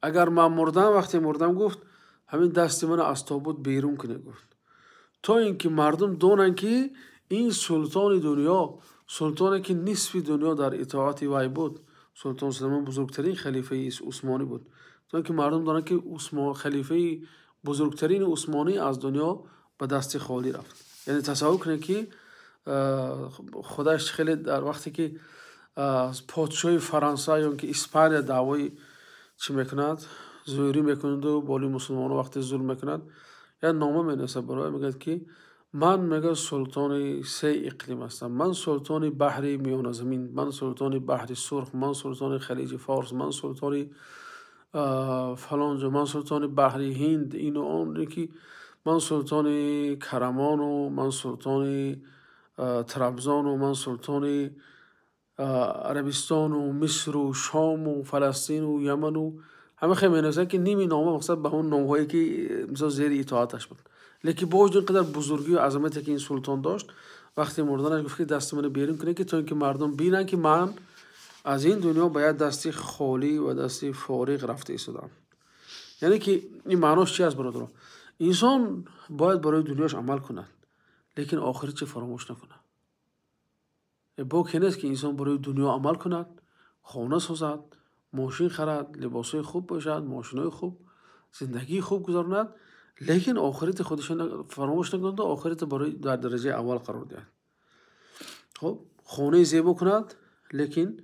агар ман мурдам, вақте мурдам, гуфт ҳамин дасти маро аз тобут берун кунед, гуфт, то ин ки мардум донанд ки ин султони дунё, султоне ки нисфи дунё дар итоати вай буд, султон Сулаймон бузургтарин халифаи усмонӣ буд, то ин ки мардум донанд ки халифаи бузургтарини усмонӣ аз дунё ба дасти холӣ рафт. Яъне тасаввур кунед ки худаш хеле дар вақте ки подшоҳи Фаронса ё ки Испания даъвои чӣ мекунад, зӯрӣ мекунаду боли мусулмонон вақте зулм мекунад, як нома менависад барои, мегӯяд ки ман, мегӯяд, султони се иқлим ҳастам, ман султони баҳри Миёназамин, ман султони баҳри Сурх, ман султони Халиҷи Форс, ман султони фалон ҷо, ман султони баҳри Ҳинд, ину он, ки ман султони Карамону, ман султони Трабзону, ман султони Арабистону, Мисру, Шому, Фаластину, Яману. Ҳама хел менависад ки ними нома мақсад ба ҳамон номҳое ки мисол зери итоаташ буд. Лекин бо вуҷуди ин қадар бузургию азамате ки ин султон дошт, вақти мурданаш гуфт ки дасти маро берун кунед, ки то ин ки мардум бинанд ки ман аз ин дунё ба як дасти холӣ ва дасти фориғ рафта истодам. Яъне ки ин маънош чи аст, бародаро? Инсон бояд барои дунёш амал кунад, лекин охиратро фаромӯш накунад. Боке нест ки инсон барои дунё амал кунад, хона созад, мошин харад, либосҳои хуб бошад, мошинҳои хуб, зиндагии хуб гузаронад, лекин охирати худашро фаромӯш накунад, охиратро барои дар дараҷаи аввал қарор диҳад. Хоб, хонаи зебо кунад, лекин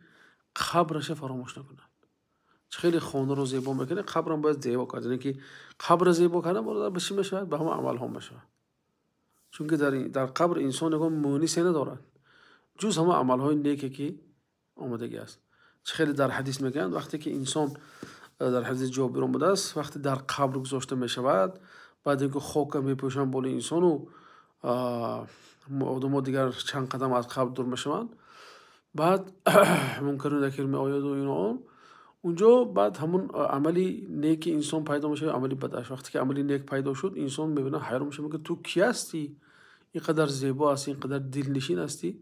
қабрашро фаромӯш накунад. Чӣ хеле хонаро зебо мекунад, қабрам бояд зебо кард. Яъне ки қабрро зебо кардан бародар ба чӣ мешавад? Ба ҳамон амалҳо мешавад. Чунки дар қабр инсон ягон мунисе надорад ҷуз ҳамон амалҳои неке ки омадагӣ аст. Чӣ хеле дар ҳадис мегӯянд, вақте ки инсон дар ҳадиси Ҷобир омадааст, вақте дар қабр гузошта мешавад, баъд инки хока мепӯшанд болои инсону одамо дигар чанд қадам аз қабр дур мешаванд, баъд Мункару Накир меояду ино он, унҷо баъд ҳамон амали неки инсон пайдо мешавад, амали бадаш. Вақте ки амали нек пайдо шуд, инсон мебинад, ҳайрон мешавад, мегӯяд ту кӣ ҳастӣ? ин қадар зебо ҳастӣ, ин қадар дилнишин ҳастӣ.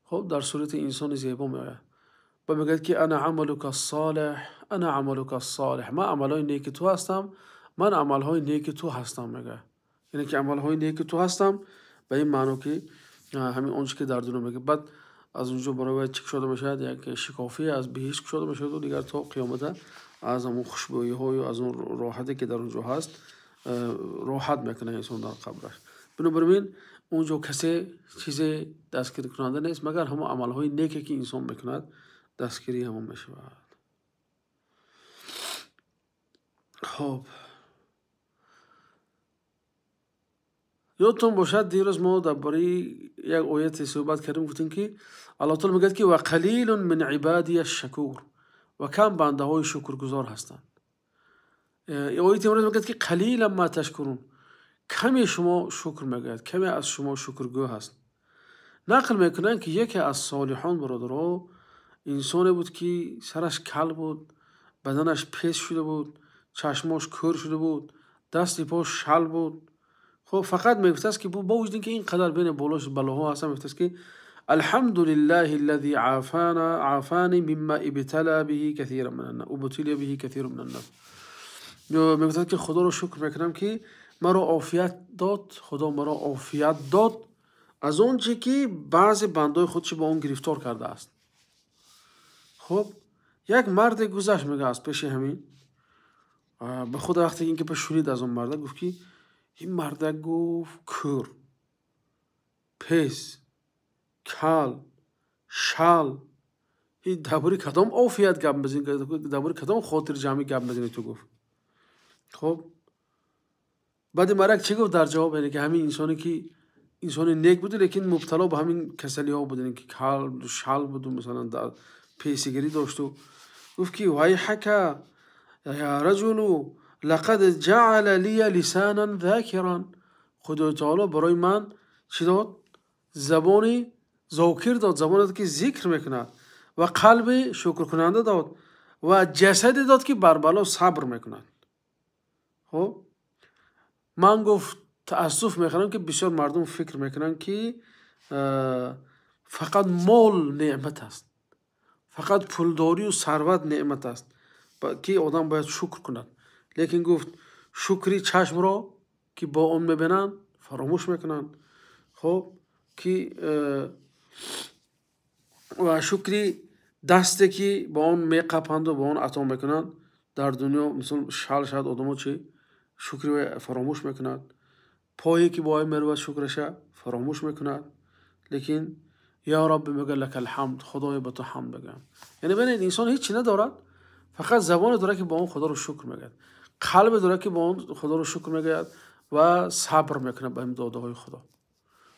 Хоб, дар сурати инсони зебо меояд ва мегӯяд ки ана амалука солеҳ, ана амалука солеҳ, ман амалҳои неки ту ҳастам, ман амалҳои неки ту ҳастам, мегӯяд. Яъне ки амалҳои неки ту ҳастам ба ин маъно ки ҳамин он чизе ки дар дунё мегӯяд. Баъд аз он ҷо барои вай чӣ кушода мешавад? Як шикофе аз биҳишт кушода мешавад ва дигар то қиёмата аз ҳамон хушбӯиҳою аз он роҳате ки дар он ҷо ҳаст роҳат мекунад инсон дар қабраш. Бинобар ин он ҷо касе чизе дастгирикунанда нест, магар ҳамон амалҳои неке ки инсон мекунад дастгирии ҳамон мешавад. Хоб, ёдтон бошад, дирӯз мо дар бораи як ояте суҳбат кардем, гуфтем ки Аллоҳ таоло мегӯяд ки ва қалилун мин ибадия шакур, ва кам бандаҳои шукргузор ҳастанд. Ояти имрӯз мегӯяд ки қалилан ма ташкурун, каме шумо шукр мегӯяд, каме аз шумо шукргӯ ҳаст. Нақл мекунанд ки яке аз солиҳон, бародаро, инсоне буд ки сараш кал буд, баданаш пес шуда буд, чашмош кӯр шуда буд, дасти пош шал буд. Хоб, фақат мегуфтааст ки бо вуҷуди ин ки ин қадар байн болош балоҳо ҳастанд, мегуфтааст ки алҳамдулиллаҳи аллази афани мимма ибтала биҳи касиран минан нас, убтилия биҳи касирун минан нас. Мегуфтааст ки Худоро шукр мекунам ки маро офият дод, Худо маро офият дод аз он чи ки баъзе бандои худшо ба он гирифтор кардааст. Хоб, як марде гузашт, мегӯяд, аз пеши ҳамин, ба худ вақте ин ки па шунид аз он марда, гуфт ки ин мардак, гуфт, кӯр, Пес, кал, шал, ин дар бораи кадом офият гап мезанӣ, дар бораи кадом хотирҷамъӣ гап мезанӣ ту гуфт. Хуб, баъди марак чӣ гуфт дар ҷавоб? Яъне ки ҳамин инсоне ки инсони нек буд, лекин мубтало ба ҳамин касалиҳо буд, яъне ки кал, шал буду, масалан, песигарӣ дошту, гуфт ки вайҳака я раҷулу лақад ҷаъала лия лисанан закиран. Худои таоло барои ман чӣ дод? Забони зокир дод, забоне дод ки зикр мекунад, ва қалби шукркунанда дод, ва ҷасаде дод ки бар бало сабр мекунад. Хуб, ман гуфт таассуф мехӯрам ки бисёр мардум фикр мекунанд ки фақат мол неъмат аст, фақат пулдорию сарват неъмат аст, ки одам бояд шукр кунад. Лекин гуфт шукри чашмро ки бо он мебинанд фаромӯш мекунанд. Хуб, ки ва шукри дасте ки ба он меқапанду ба он ато мекунанд дар дунё, мисол шал шавад одамо чи шукри фаромӯш мекунад, пое ки бо он меравад шукраша фаромӯш мекунад. Лекин я Рабби мегӯяд лакал ҳамд, Худоё ба ту ҳамд мегӯям. Яъне бинед, инсон ҳеҷ чи надорад, фақат забоне дорад ки бо он Худоро шукр мегӯяд, қалбе дорад ки бо он Худоро шукр мегӯяд ва сабр мекунад ба ин додаҳои Худо.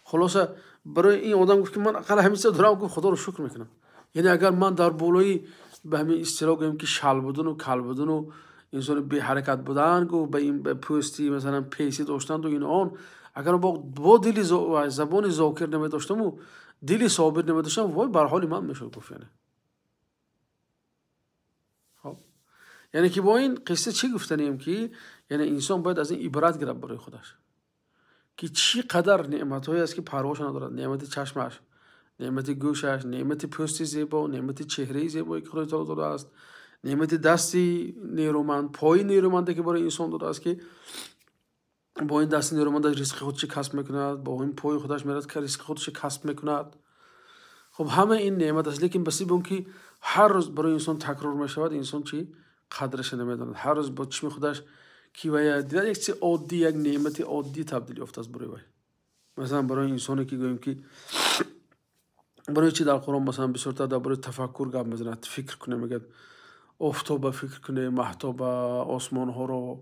Хулоса барои ин одам гуфт ки ман ақал ҳамин чиза дорам, гуфт Худоро шукр мекунам. Яъне агар ман дар болои ба ҳамин истилоҳ гӯем ки шал будану кал будану инсони беҳаракат будан, гуфт ба ин пӯсти масалан песи доштанду ин он, агар бо дили забони зокир намедоштаму дили собир намедоштам, вой бар ҳоли ман мешуд, гуфт. Яъне хоб, яъне ки бо ин қисса чӣ гуфтанем ки яъне инсон бояд аз ин ибрат гирад барои худаш, ки чӣ қадар неъматҳое аст ки парвоша надорад. Неъмати чашмаш, неъмати гӯшаш, неъмати пӯсти зебо, неъмати чеҳраи зебое ки Худои таоло додааст, неъмати дасти нерӯманд, пои нерӯманде ки барои инсон додааст, ки бо ин дасти нерӯмандаш ризқи худшо касб мекунад, бо ин пои худаш меравад ки ризқи худшо касб мекунад. Хуб, ҳама ин неъмат аст, лекин ба сабаби он ки ҳар рӯз барои инсон такрор мешавад, инсон чӣ қадраша намедонад. Ҳар рӯз бо чишми худаш ки вая дидад, як чизи оддӣ, як неъмати оддӣ табдил ёфтааст барои вай. Масалан барои инсоне ки гӯем ки барои чӣ дар Қуръон масалан бисёртар дар бораи тафаккур гап мезанад, фикр кунем, мегӯяд офтоба фикр кунем, маҳтоба, осмонҳоро.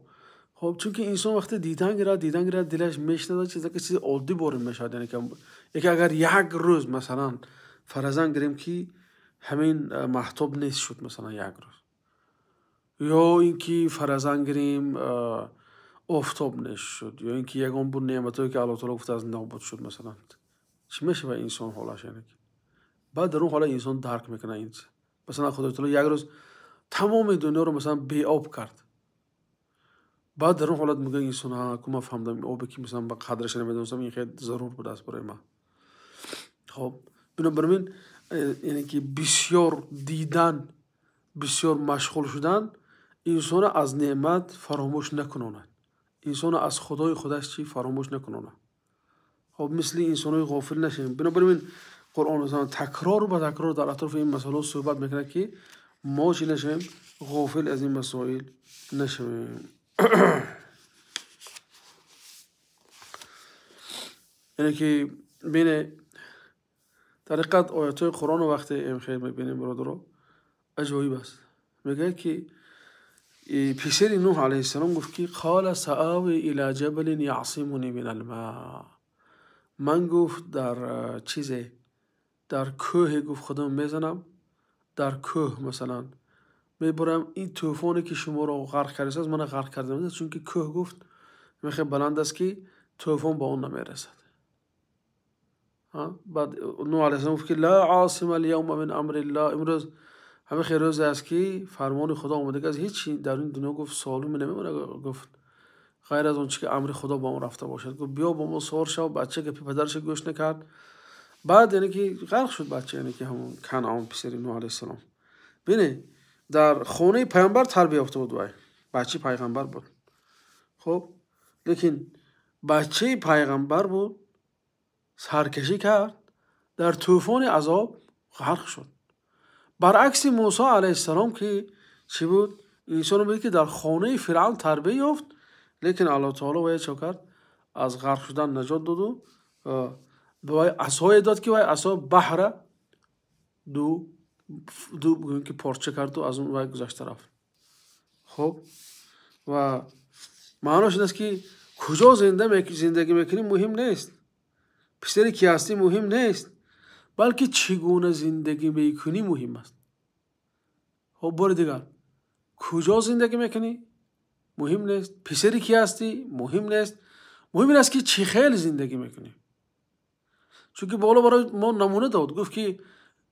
Хоб, чунки инсон вақте дидан гирад, дидан гирад, дилаш мешинадад, чизе ки чизи оддӣ борин мешавад. Яъне ки агар як рӯз масалан фаразан гирем ки ҳамин маҳтоб нест шуд, масалан як рӯз, ё ин ки фаразан гирем офтоб нест шуд, ё ин ки ягон буд неъматҳое ки Аллоҳ таоло гуфтааст нобуд шуд, масалан чӣ мешавад инсон ҳолаш? Яъне ки баъд дар он ҳола инсон дарк мекунад ин чиз. Масалан Худои таоло як рӯз тамоми дунёро масалан беоб кард, баъд дар он ҳолат мегӯяд инсон ку ман фаҳмидам ин обе ки масалан ба қадраша намедонистам, ин хеле зарур будааст барои ман. Хоб, бинобар ин яъне ки бисёр дидан, бисёр машғул шудан инсонро аз неъмат фаромӯш накунонад, инсонро аз Худои худаш чӣ фаромӯш накунонад. Хоб, мисли инсонои ғофил нашавем. Бинобар ин Қуръон масалан такрор ба такрор дар атрофи ин масъалаҳо суҳбат мекунад ки мо чӣ нашавем, ғофил аз ин масоил нашавем. Яъне ки бине дар ҳақиқат оятҳои Қуръонро вақте хел мебинем бародаро, аҷоиб аст. Мегӯяд ки писари Нуҳ алайҳиссалом гуфт ки қола саави ила ҷабалин яъсимуни мин алма. Ман гуфт дар чизе, дар кӯҳе гуфт худам мезанам, дар кӯҳ масалан мебарам, ин тӯфоне ки шуморо ғарқ кардааст мана ғарқ карда намедиҳад, чунки кӯҳ гуфт мехе баланд аст ки тӯфон ба он намерасад. Баъд Нуҳ алайҳиссалом гуфт ки ла осима аlyавма мин амриллаҳ, имрӯз ҳамин хел рӯзе аст ки фармони Худо омадагӣ аст, ҳеҷ чи дар ин дунё гуфт солиме намемонад, гуфт ғайр аз он чи ки амри Худо ба он рафта бошад. Гуфт биё бо мо савор шав. Бача гапи падарашро гӯш накард, баъд яъне ки ғарқ шуд бача, яъне ки ҳамон Канъон писари Нуҳ алайҳиссалом. Бине дар хонаи пайғамбар тарбия ёфта буд, вай бачаи пайғамбар буд. Хоб, лекин бачаи пайғамбар буд, саркашӣ кард, дар тӯфони азоб ғарқ шуд. Баръакси Мусо алайҳиссалом ки чӣ буд? Инсоне буд ки дар хонаи Фиръавн тарбия ёфт, лекин Аллоҳ таоло вая чӣ кард? Аз ғарқ шудан наҷот доду. Ба вай асое дод, ки вай асо баҳра ду ду ки порча карду аз он вай гузашта рафт. Хуб, ва маънош ин аст, ки куҷо зиндагӣ мекунӣ муҳим нест, писари ки ҳастӣ муҳим нест, балки чӣ гуна зиндагӣ мекунӣ муҳим аст. Хуб, бори дигар, куҷо зиндагӣ мекунӣ муҳим нест, писари ки ҳастӣ муҳим нест, муҳим ин аст, ки чӣ хел зиндагӣ мекунӣ. Чунки боло барои мо намуна дод, гуфт ки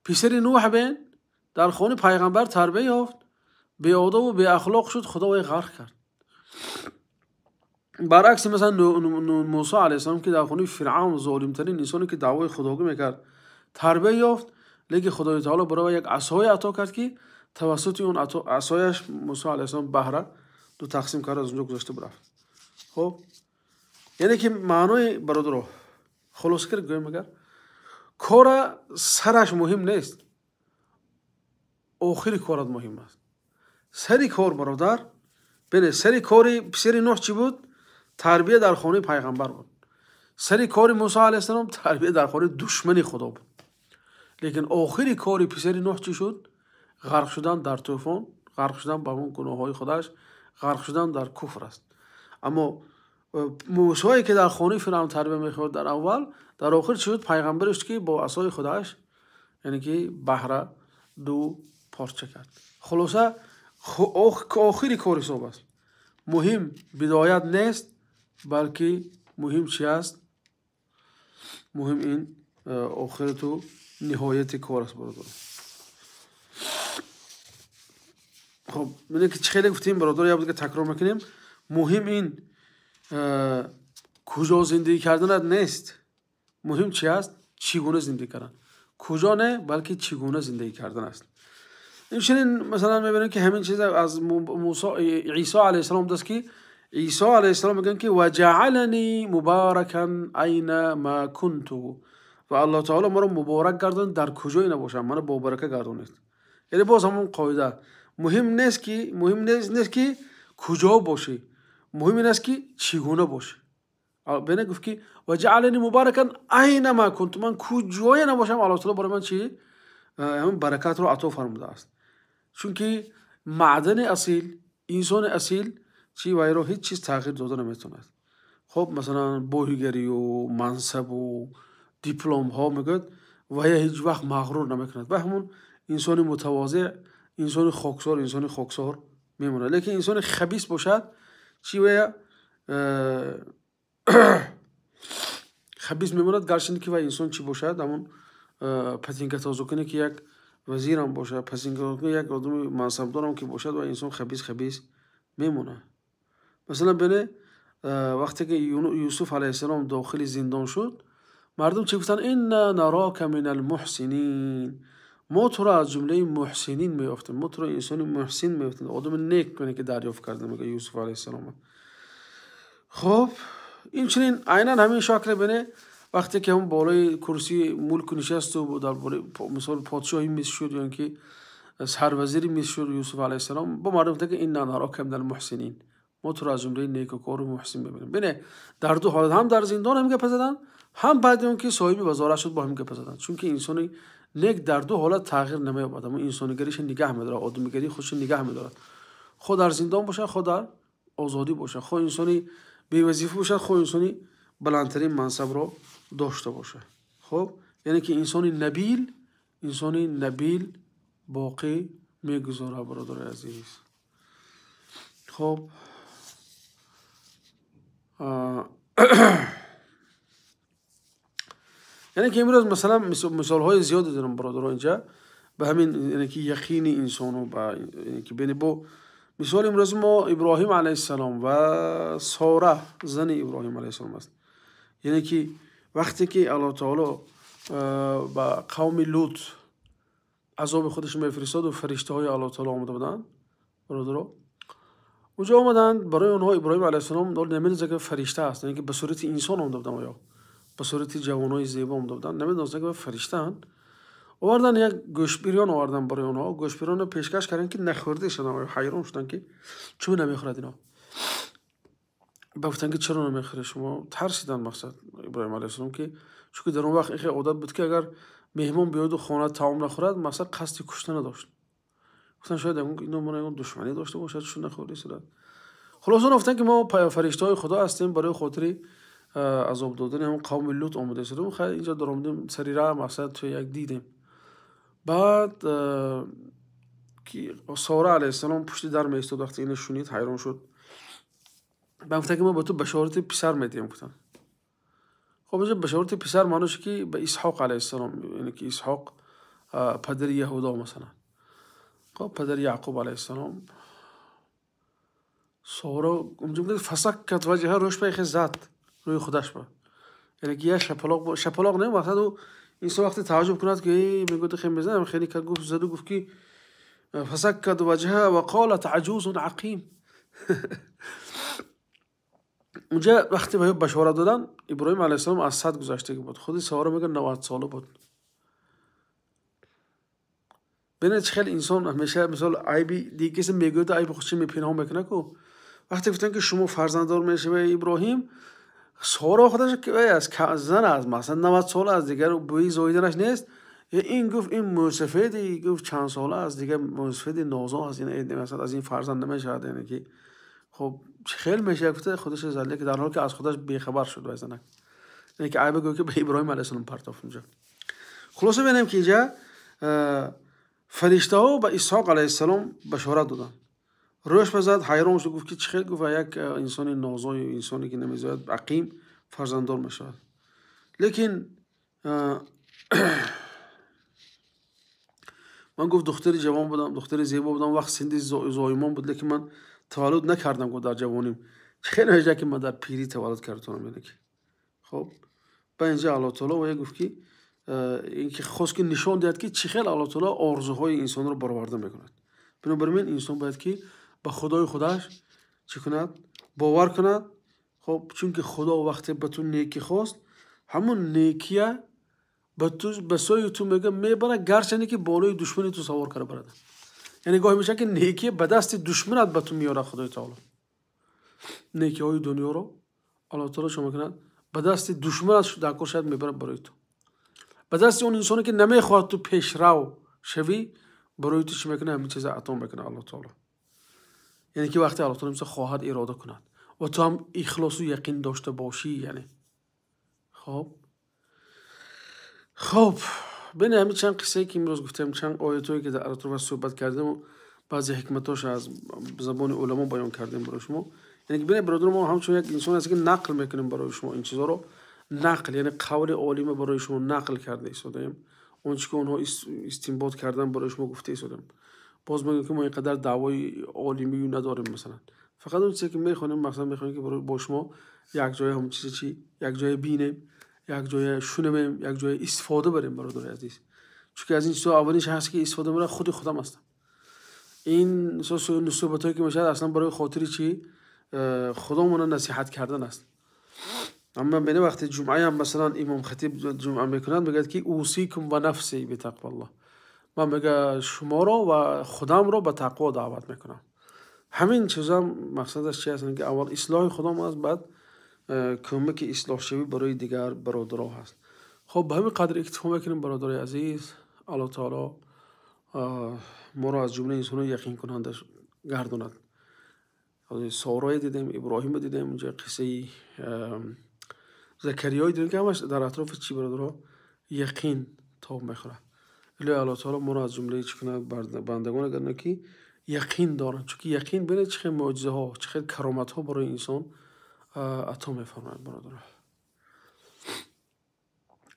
писари Нӯҳ бин дар хонаи пайғамбар тарбия ёфт, беодобу беахлоқ шуд, Худо вай ғарқ кард. Баръакси масалан Мусо алайҳиссалом, ки дар хонаи Фиръавн, золимтарин инсоне ки даъвои худогӣ мекард, тарбия ёфт, лекин Худои таоло барои як асое ато кард, ки тавассути он асояш Мусо алайҳиссалом баҳра ду тақсим кард, аз онҷо гузашта бирафт. Хуб, яъне ки маънои бародаро хулоса кард гӯем, агар кора сараш муҳим нест, охири корат муҳим аст. Сари кор бародар, бинед, сари кори писари Нӯҳ чӣ буд? Тарбия дар хонаи пайғамбар буд. Сари кори Мусо алайҳиссалом тарбия дар хонаи душмани Худо буд. Лекин охири кори писари Нӯҳ чӣ шуд? Ғарқ шудан дар тӯфон, ғарқ шудан ба он гуноҳҳои худаш, ғарқ шудан дар куфр аст. Аммо Мусое ки дар хонаи Фиръавн тарбия мехӯрд дар аввал, дар охир чӣ шуд? Пайғамбаре шуд, ки бо асои худаш, яъне ки баҳра ду порча кард. Хулоса, охири кор ҳисоб аст. Муҳим бидоят нест, балки муҳим чи аст? Муҳим ин охирату ниҳояти кор аст, бародар. Хуб, бинед ки чӣ хеле гуфтем, бародар, як бор дига такрор мекунем. Муҳим ин куҷо зиндагӣ карданат нест, муҳим чи аст? Чӣ гуна зиндагӣ кардан. Куҷо не, балки чӣ гуна зиндагӣ кардан аст. Инчунин масалан мебинем, ки ҳамин чиз аз Мусо, Исо алайҳиссалом даст, ки Исо алайҳиссалом мегӯянд, ки ваҷаалани мубаракан айна ма кунту, ва Аллоҳ таоло маро муборак гардонад дар куҷое набошам, маро бобарака гардонед. Яъне боз ҳамон қоида, муҳим нест ки, муҳим нест ки куҷо бошӣ, муҳим ин аст, ки чӣ гуна бошӣ. Бина гуфт, ки ваҷаалани мубаракан айна ма кунту, ман куҷое набошам, Аллоҳ таоло барои ман чӣ ҳамон баракатро ато фармудааст. Чунки маъдани асил, инсони асил чӣ вайро ҳеҷ чиз тағйир дода наметавонад. Хуб, масалан боҳигарию мансабу дипломҳо мегӯяд, вая ҳеҷ вақт мағрур намекунад. Ва ҳамон инсони мутавозеъ, инсони хоксор, инсони хоксор мемонад. Лекин инсони хабис бошад, чӣ вая хабис мемонад, гарчанде ки вай инсон чӣ бошад, ҳамон патинкатозукуне ки як вазирам бошад, патинкатозукуне як одами мансабдорам ки бошад, вай инсон хабис хабис мемонад. Масалан бине, вақте ки Юсуф алайҳиссалом дохили зиндон шуд, мардум чӣ гуфтанд? Инна нарока минал муҳсинин, мо туро аз ҷумлаи муҳсинин меёфтем, мо туро инсони муҳсин меёфтем, одами нек куне ки дарёфт кардем, мегӯяд Юсуф алайҳиссалом. Хуб, инчунин айнан ҳамин шакле бине, вақте ки ҳамон болои курсии мулку нишасту дар болои мисол подшоҳи Миср шуд ё ин ки сарвазири Миср шуд Юсуф алайҳиссалом, бо мардум гуфтанд, ки инна нарока минал муҳсинин, мо туро аз ҷумлаи некукору муҳсин мебинем. Бине, дар ду ҳолат, ҳам дар зиндон ҳам гапа заданд, ҳам баъди он ки соҳиби вазорат шуд бо ҳам гапа заданд. Чунки инсони нек дар ду ҳолат тағйир намеёбад, аммо инсонигариша нигаҳ медорад, одамигарии худша нигаҳ медорад. Хо дар зиндон бошад, хо дар озодӣ бошад, хо инсони бевазифа бошад, хо инсони баландтарин мансабро дошта бошад. Хуб, яъне ки инсони набил, инсони набил боқӣ мегузорад, бародари азиз. Хуб, яъне ки имрӯз масалан мисолҳои зиёде дорам, бародаро, инҷа ба ҳамин, яъне ки яқини инсону ба, яъне ки бини бо мисоли имрӯз мо Иброҳим алайҳиссалом ва Сора зани Иброҳим алайҳиссалом аст. Яъне ки вақте ки Аллоҳ таоло ба қавми Лут азоби худаш мефиристоду фариштаҳои Аллоҳ таоло омада буданд, бародаро, онҷо омаданд барои онҳо Иброҳим алайҳиссалом намедонист, ки фаришта аст, яъне ки ба сурати инсон омада буданд, оё ба сурати ҷавонои зебо омада буданд, намедонистанд, ки фариштаанд. Овардан як гӯштбирён, овардан барои онҳо гӯштбирёнро пешкаш карданд, ки нахӯрда шуданд, ҳайрон шуданд, ки чун намехӯрад ино. Ба гуфтанд, ки чаро намехӯред шумо? Тарсиданд, мақсад Иброҳим алайҳиссалом, ки чунки дар он вақт ин хеле одат буд, ки агар меҳмон биёяду хона таом нахӯрад, мақсад қасди кушта надошт. Гуфтанд, шояд ино мо ягон душманӣ дошта бошад, чун нахӯрда истодад. Хулоса, онҳо гуфтанд, ки мо фариштаҳои Худо ҳастем, барои хотири азоб додани ҳамон қавми Лут омода истодем. Хайр, инҷо даромадем, сари раҳ мақсад то як дидем. Баъд ки Сора алайҳиссалом пушти дар меистод, вақте ино шунид, ҳайрон шуд. Баъд гуфтанд, ки мо ба ту башорати писар медиҳем, гуфтанд. Хоб, инҷо башорати писар маънош ки ба Исҳоқ алайҳиссалом, яъне ки Исҳоқ падари Яҳудо масалан. Хоб, падари Яъқуб алайҳиссалом. Сора унҷо мегӯяд, фасаккат ваҷҳа, рӯш ба яхе зад рӯи худаш ба. Яъне ки як шапалоқ, шапалоқ не, мақсад ӯ инсон вақте тааҷҷуб кунад, ки эй мегӯяд, хе мезанам, хеле кард, гуфт, заду гуфт, ки фасаккат ваҷҳа ва қолат аҷузун ақим. Унҷа вақте ба ё башорат доданд, Иброҳим алайҳиссалом аз 100 гузаштагӣ буд. Худи Сора мегӯяд 90 сола буд. Бинед, чӣ хеле инсон ҳамеша мисол айби дигар касе мегӯяд, айби худшо мепинҳон мекунад ку. Вақте гуфтанд, ки шумо фарзанддор мешавед, Иброҳим, Сора худаш аст, зан аст, масалан 90 сола аст, дигар бӯи зоиданаш нест. Ин гуфт, ин мӯсафеди, гуфт, чанд сола аст, дигар мӯсафеди нозо аст, ин масалан аз ин фарзанд намешавад, яъне ки хоб хел мешавад, гуфта худаш зад, лекин дар ҳоле ки аз худаш бехабар шуд вай занак. Яъне ки айба гӯ, ки ба Иброҳим алайҳиссалом партофт унҷо. Хулоса, бинем, ки инҷа фариштаҳо ба Исҳоқ алайҳиссалом башорат доданд. Рӯш базад, ҳайрон шуд, гуфт, ки чӣ хел, гуфт, як инсони нозою инсоне ки намезояд, ақим, фарзанддор мешавад. Лекин ман, гуфт, духтари ҷавон будам, духтари зебо будам, вақт синди зоимон буд, лекин ман таваллуд накардам, гуфт, дар ҷавоним. Чӣ хел мешавад, ки ман дар пирӣ таваллуд кардам? Яъне ки хоб, ба инҷа Аллоҳ таоло вая гуфт, ки ин ки хост, ки нишон диҳад, ки чӣ хел Аллоҳ таоло орзуҳои инсонро бароварда мекунад. Бинобар ин инсон бояд, ки ба Худои худаш чӣ кунад? Бовар кунад. Хоб, чунки Худо вақте ба ту некӣ хост, ҳамун некия ба ту ба сӯи ту мега мебарад, гарчанде ки болои душмани ту савор карда барад. Яъне гоҳе мешавад, ки некия ба дасти душманат ба ту меорад Худои таоло. Некиҳои дунёро Аллоҳ таоло шумо мекунад, ба дасти душманат дар кор шояд мебарад барои ту. Ба дасти он инсоне, ки намехоҳад ту пешрав шавӣ, барои ту чӣ мекунад? Ҳамин чиза ато мекунад Аллоҳ таоло. Яъне ки вақте Аллоҳ таоло мисол хоҳад, ирода кунад ва ту ҳам ихлосу яқин дошта бошӣ, яъне хоб, бини, ҳамин чанд қиссае, ки имрӯз гуфтем, чанд оятое, ки дар атрофаш суҳбат кардем, баъзе ҳикматҳоша аз забони уламо баён кардем барои шумо. Яъне ки бинед, бародар, мо ҳамчун як инсон ҳастем, ки нақл мекунем барои шумо ин чизҳоро, нақл, яъне қавли олима барои шумо нақл карда истодаем, он чи ки онҳо истинбот кардан, барои шумо гуфта истодем. Боз мегӯем, ки мо ин қадар даъвои олимию надорем, масалан, фақат он чизе, ки мехонем, мақсад мехонем, ки бо шумо якҷоя ҳамон чизе чи якҷоя бинем, якҷоя шунавем, якҷоя истифода барем, бародари азиз. Чунки аз ин чизҳо аввалин шахсе, ки истифода мебарад, худи худам ҳастам. Ин суҳбатҳое, ки мешавад, аслан барои хотири чи худомона насиҳат кардан аст. Амма бини, вақте ҷумъаям, масалан, имом хатиб ҷумъа мекунад, мегӯяд, ки усикум ва нафси битақваллоҳ, ман, мега, шуморо ва худамро ба тақво даъват мекунам. Ҳамин чизам мақсадаш чи аст? Ки аввал ислоҳи худом аст, баъд кӯмаки ислоҳшавӣ барои дигар бародаро ҳаст. Хоб, ба ҳамин қадр иктифо мекунем, бародари азиз. Аллоҳ таоло моро аз ҷумлаи инсонои яқинкунанда гардонад. Сорое дидем, Иброҳима дидем, инҷа қиссаи Закариёи дидем, ки ҳамаш дар атрофи чӣ, бародаро, яқин тоб мехӯрад. Илоҳи Аллоҳ таоло моро аз ҷумлаи чӣ кунад, бандагоне гардонад, ки яқин доранд. Чунки яқин, бинед, чӣ хел мӯъҷизаҳо, чӣ хел кароматҳо барои инсон ато мефармояд, бародаро.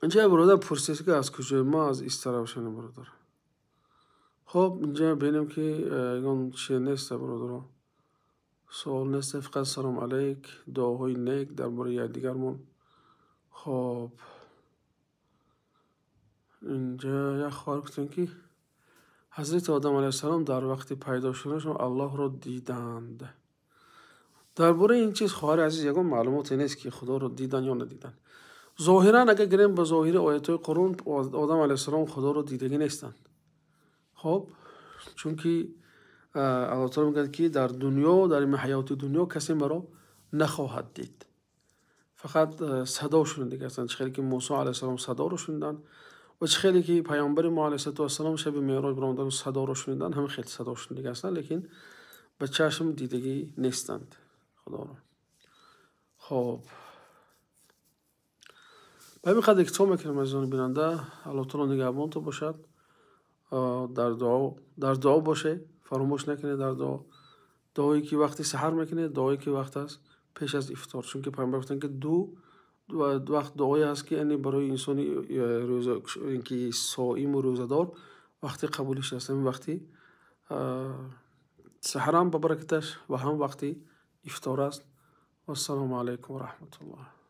Инҷа як бародар пурсид, ки аз куҷо. Ма аз Истаравшани, бародар. Хоб, инҷа бинем, ки ягон чизе нест, бародаро, суол нест, фақат салом алайк, дуоҳои нек дар бораи якдигармон. Хоб, инҷа як хоҳар гуфтанд, ки ҳазрати Одам алайҳиссалом дар вақти пайдо шуданашон Аллоҳро диданд. Дар бораи ин чиз, хоҳари азиз, ягон маълумоте нест, ки Худоро дидан ё надидан. Зоҳиран, агар гирем ба зоҳири оятҳои Қуръон, Одам алайҳиссалом Худоро дидагӣ нестанд. Хоб, чунки Аллоҳ таоло мегӯяд, ки дар дунё, дар ин ҳаёти дунё касе маро нахоҳад дид. Фақат садо шунидагӣ ҳастанд. Чӣ хеле ки Мусо алайҳиссалом садоро шуниданд ва чӣ хеле ки паёмбари мо алайҳиссалоту вассалом шаби меъроҷ баромадан садоро шуниданд, ҳамин хел садо шунидагӣ ҳастанд, лекин ба чашм дидагӣ нестанд худоро. Хоб, ба ҳамин қадр иктифо мекунем, азизони бинанда. Аллоҳ таоло нигаҳбонтон бошад. Дар дуо бошед, фаромӯш накунед дар дуо. Дуое ки вақти саҳар мекунед, дуое ки вақт аст пеш аз ифтор, чунки пайғамбар гуфтанд, ки ду вақт дуое ҳаст, ки яъне барои инсони рӯза, ки соиму рӯзадор, вақти қабулиш аст. Ҳамин вақти саҳарам ба баракаташ ва ҳам вақти ифтор аст. Вассалому алайкум ва раҳматуллоҳ.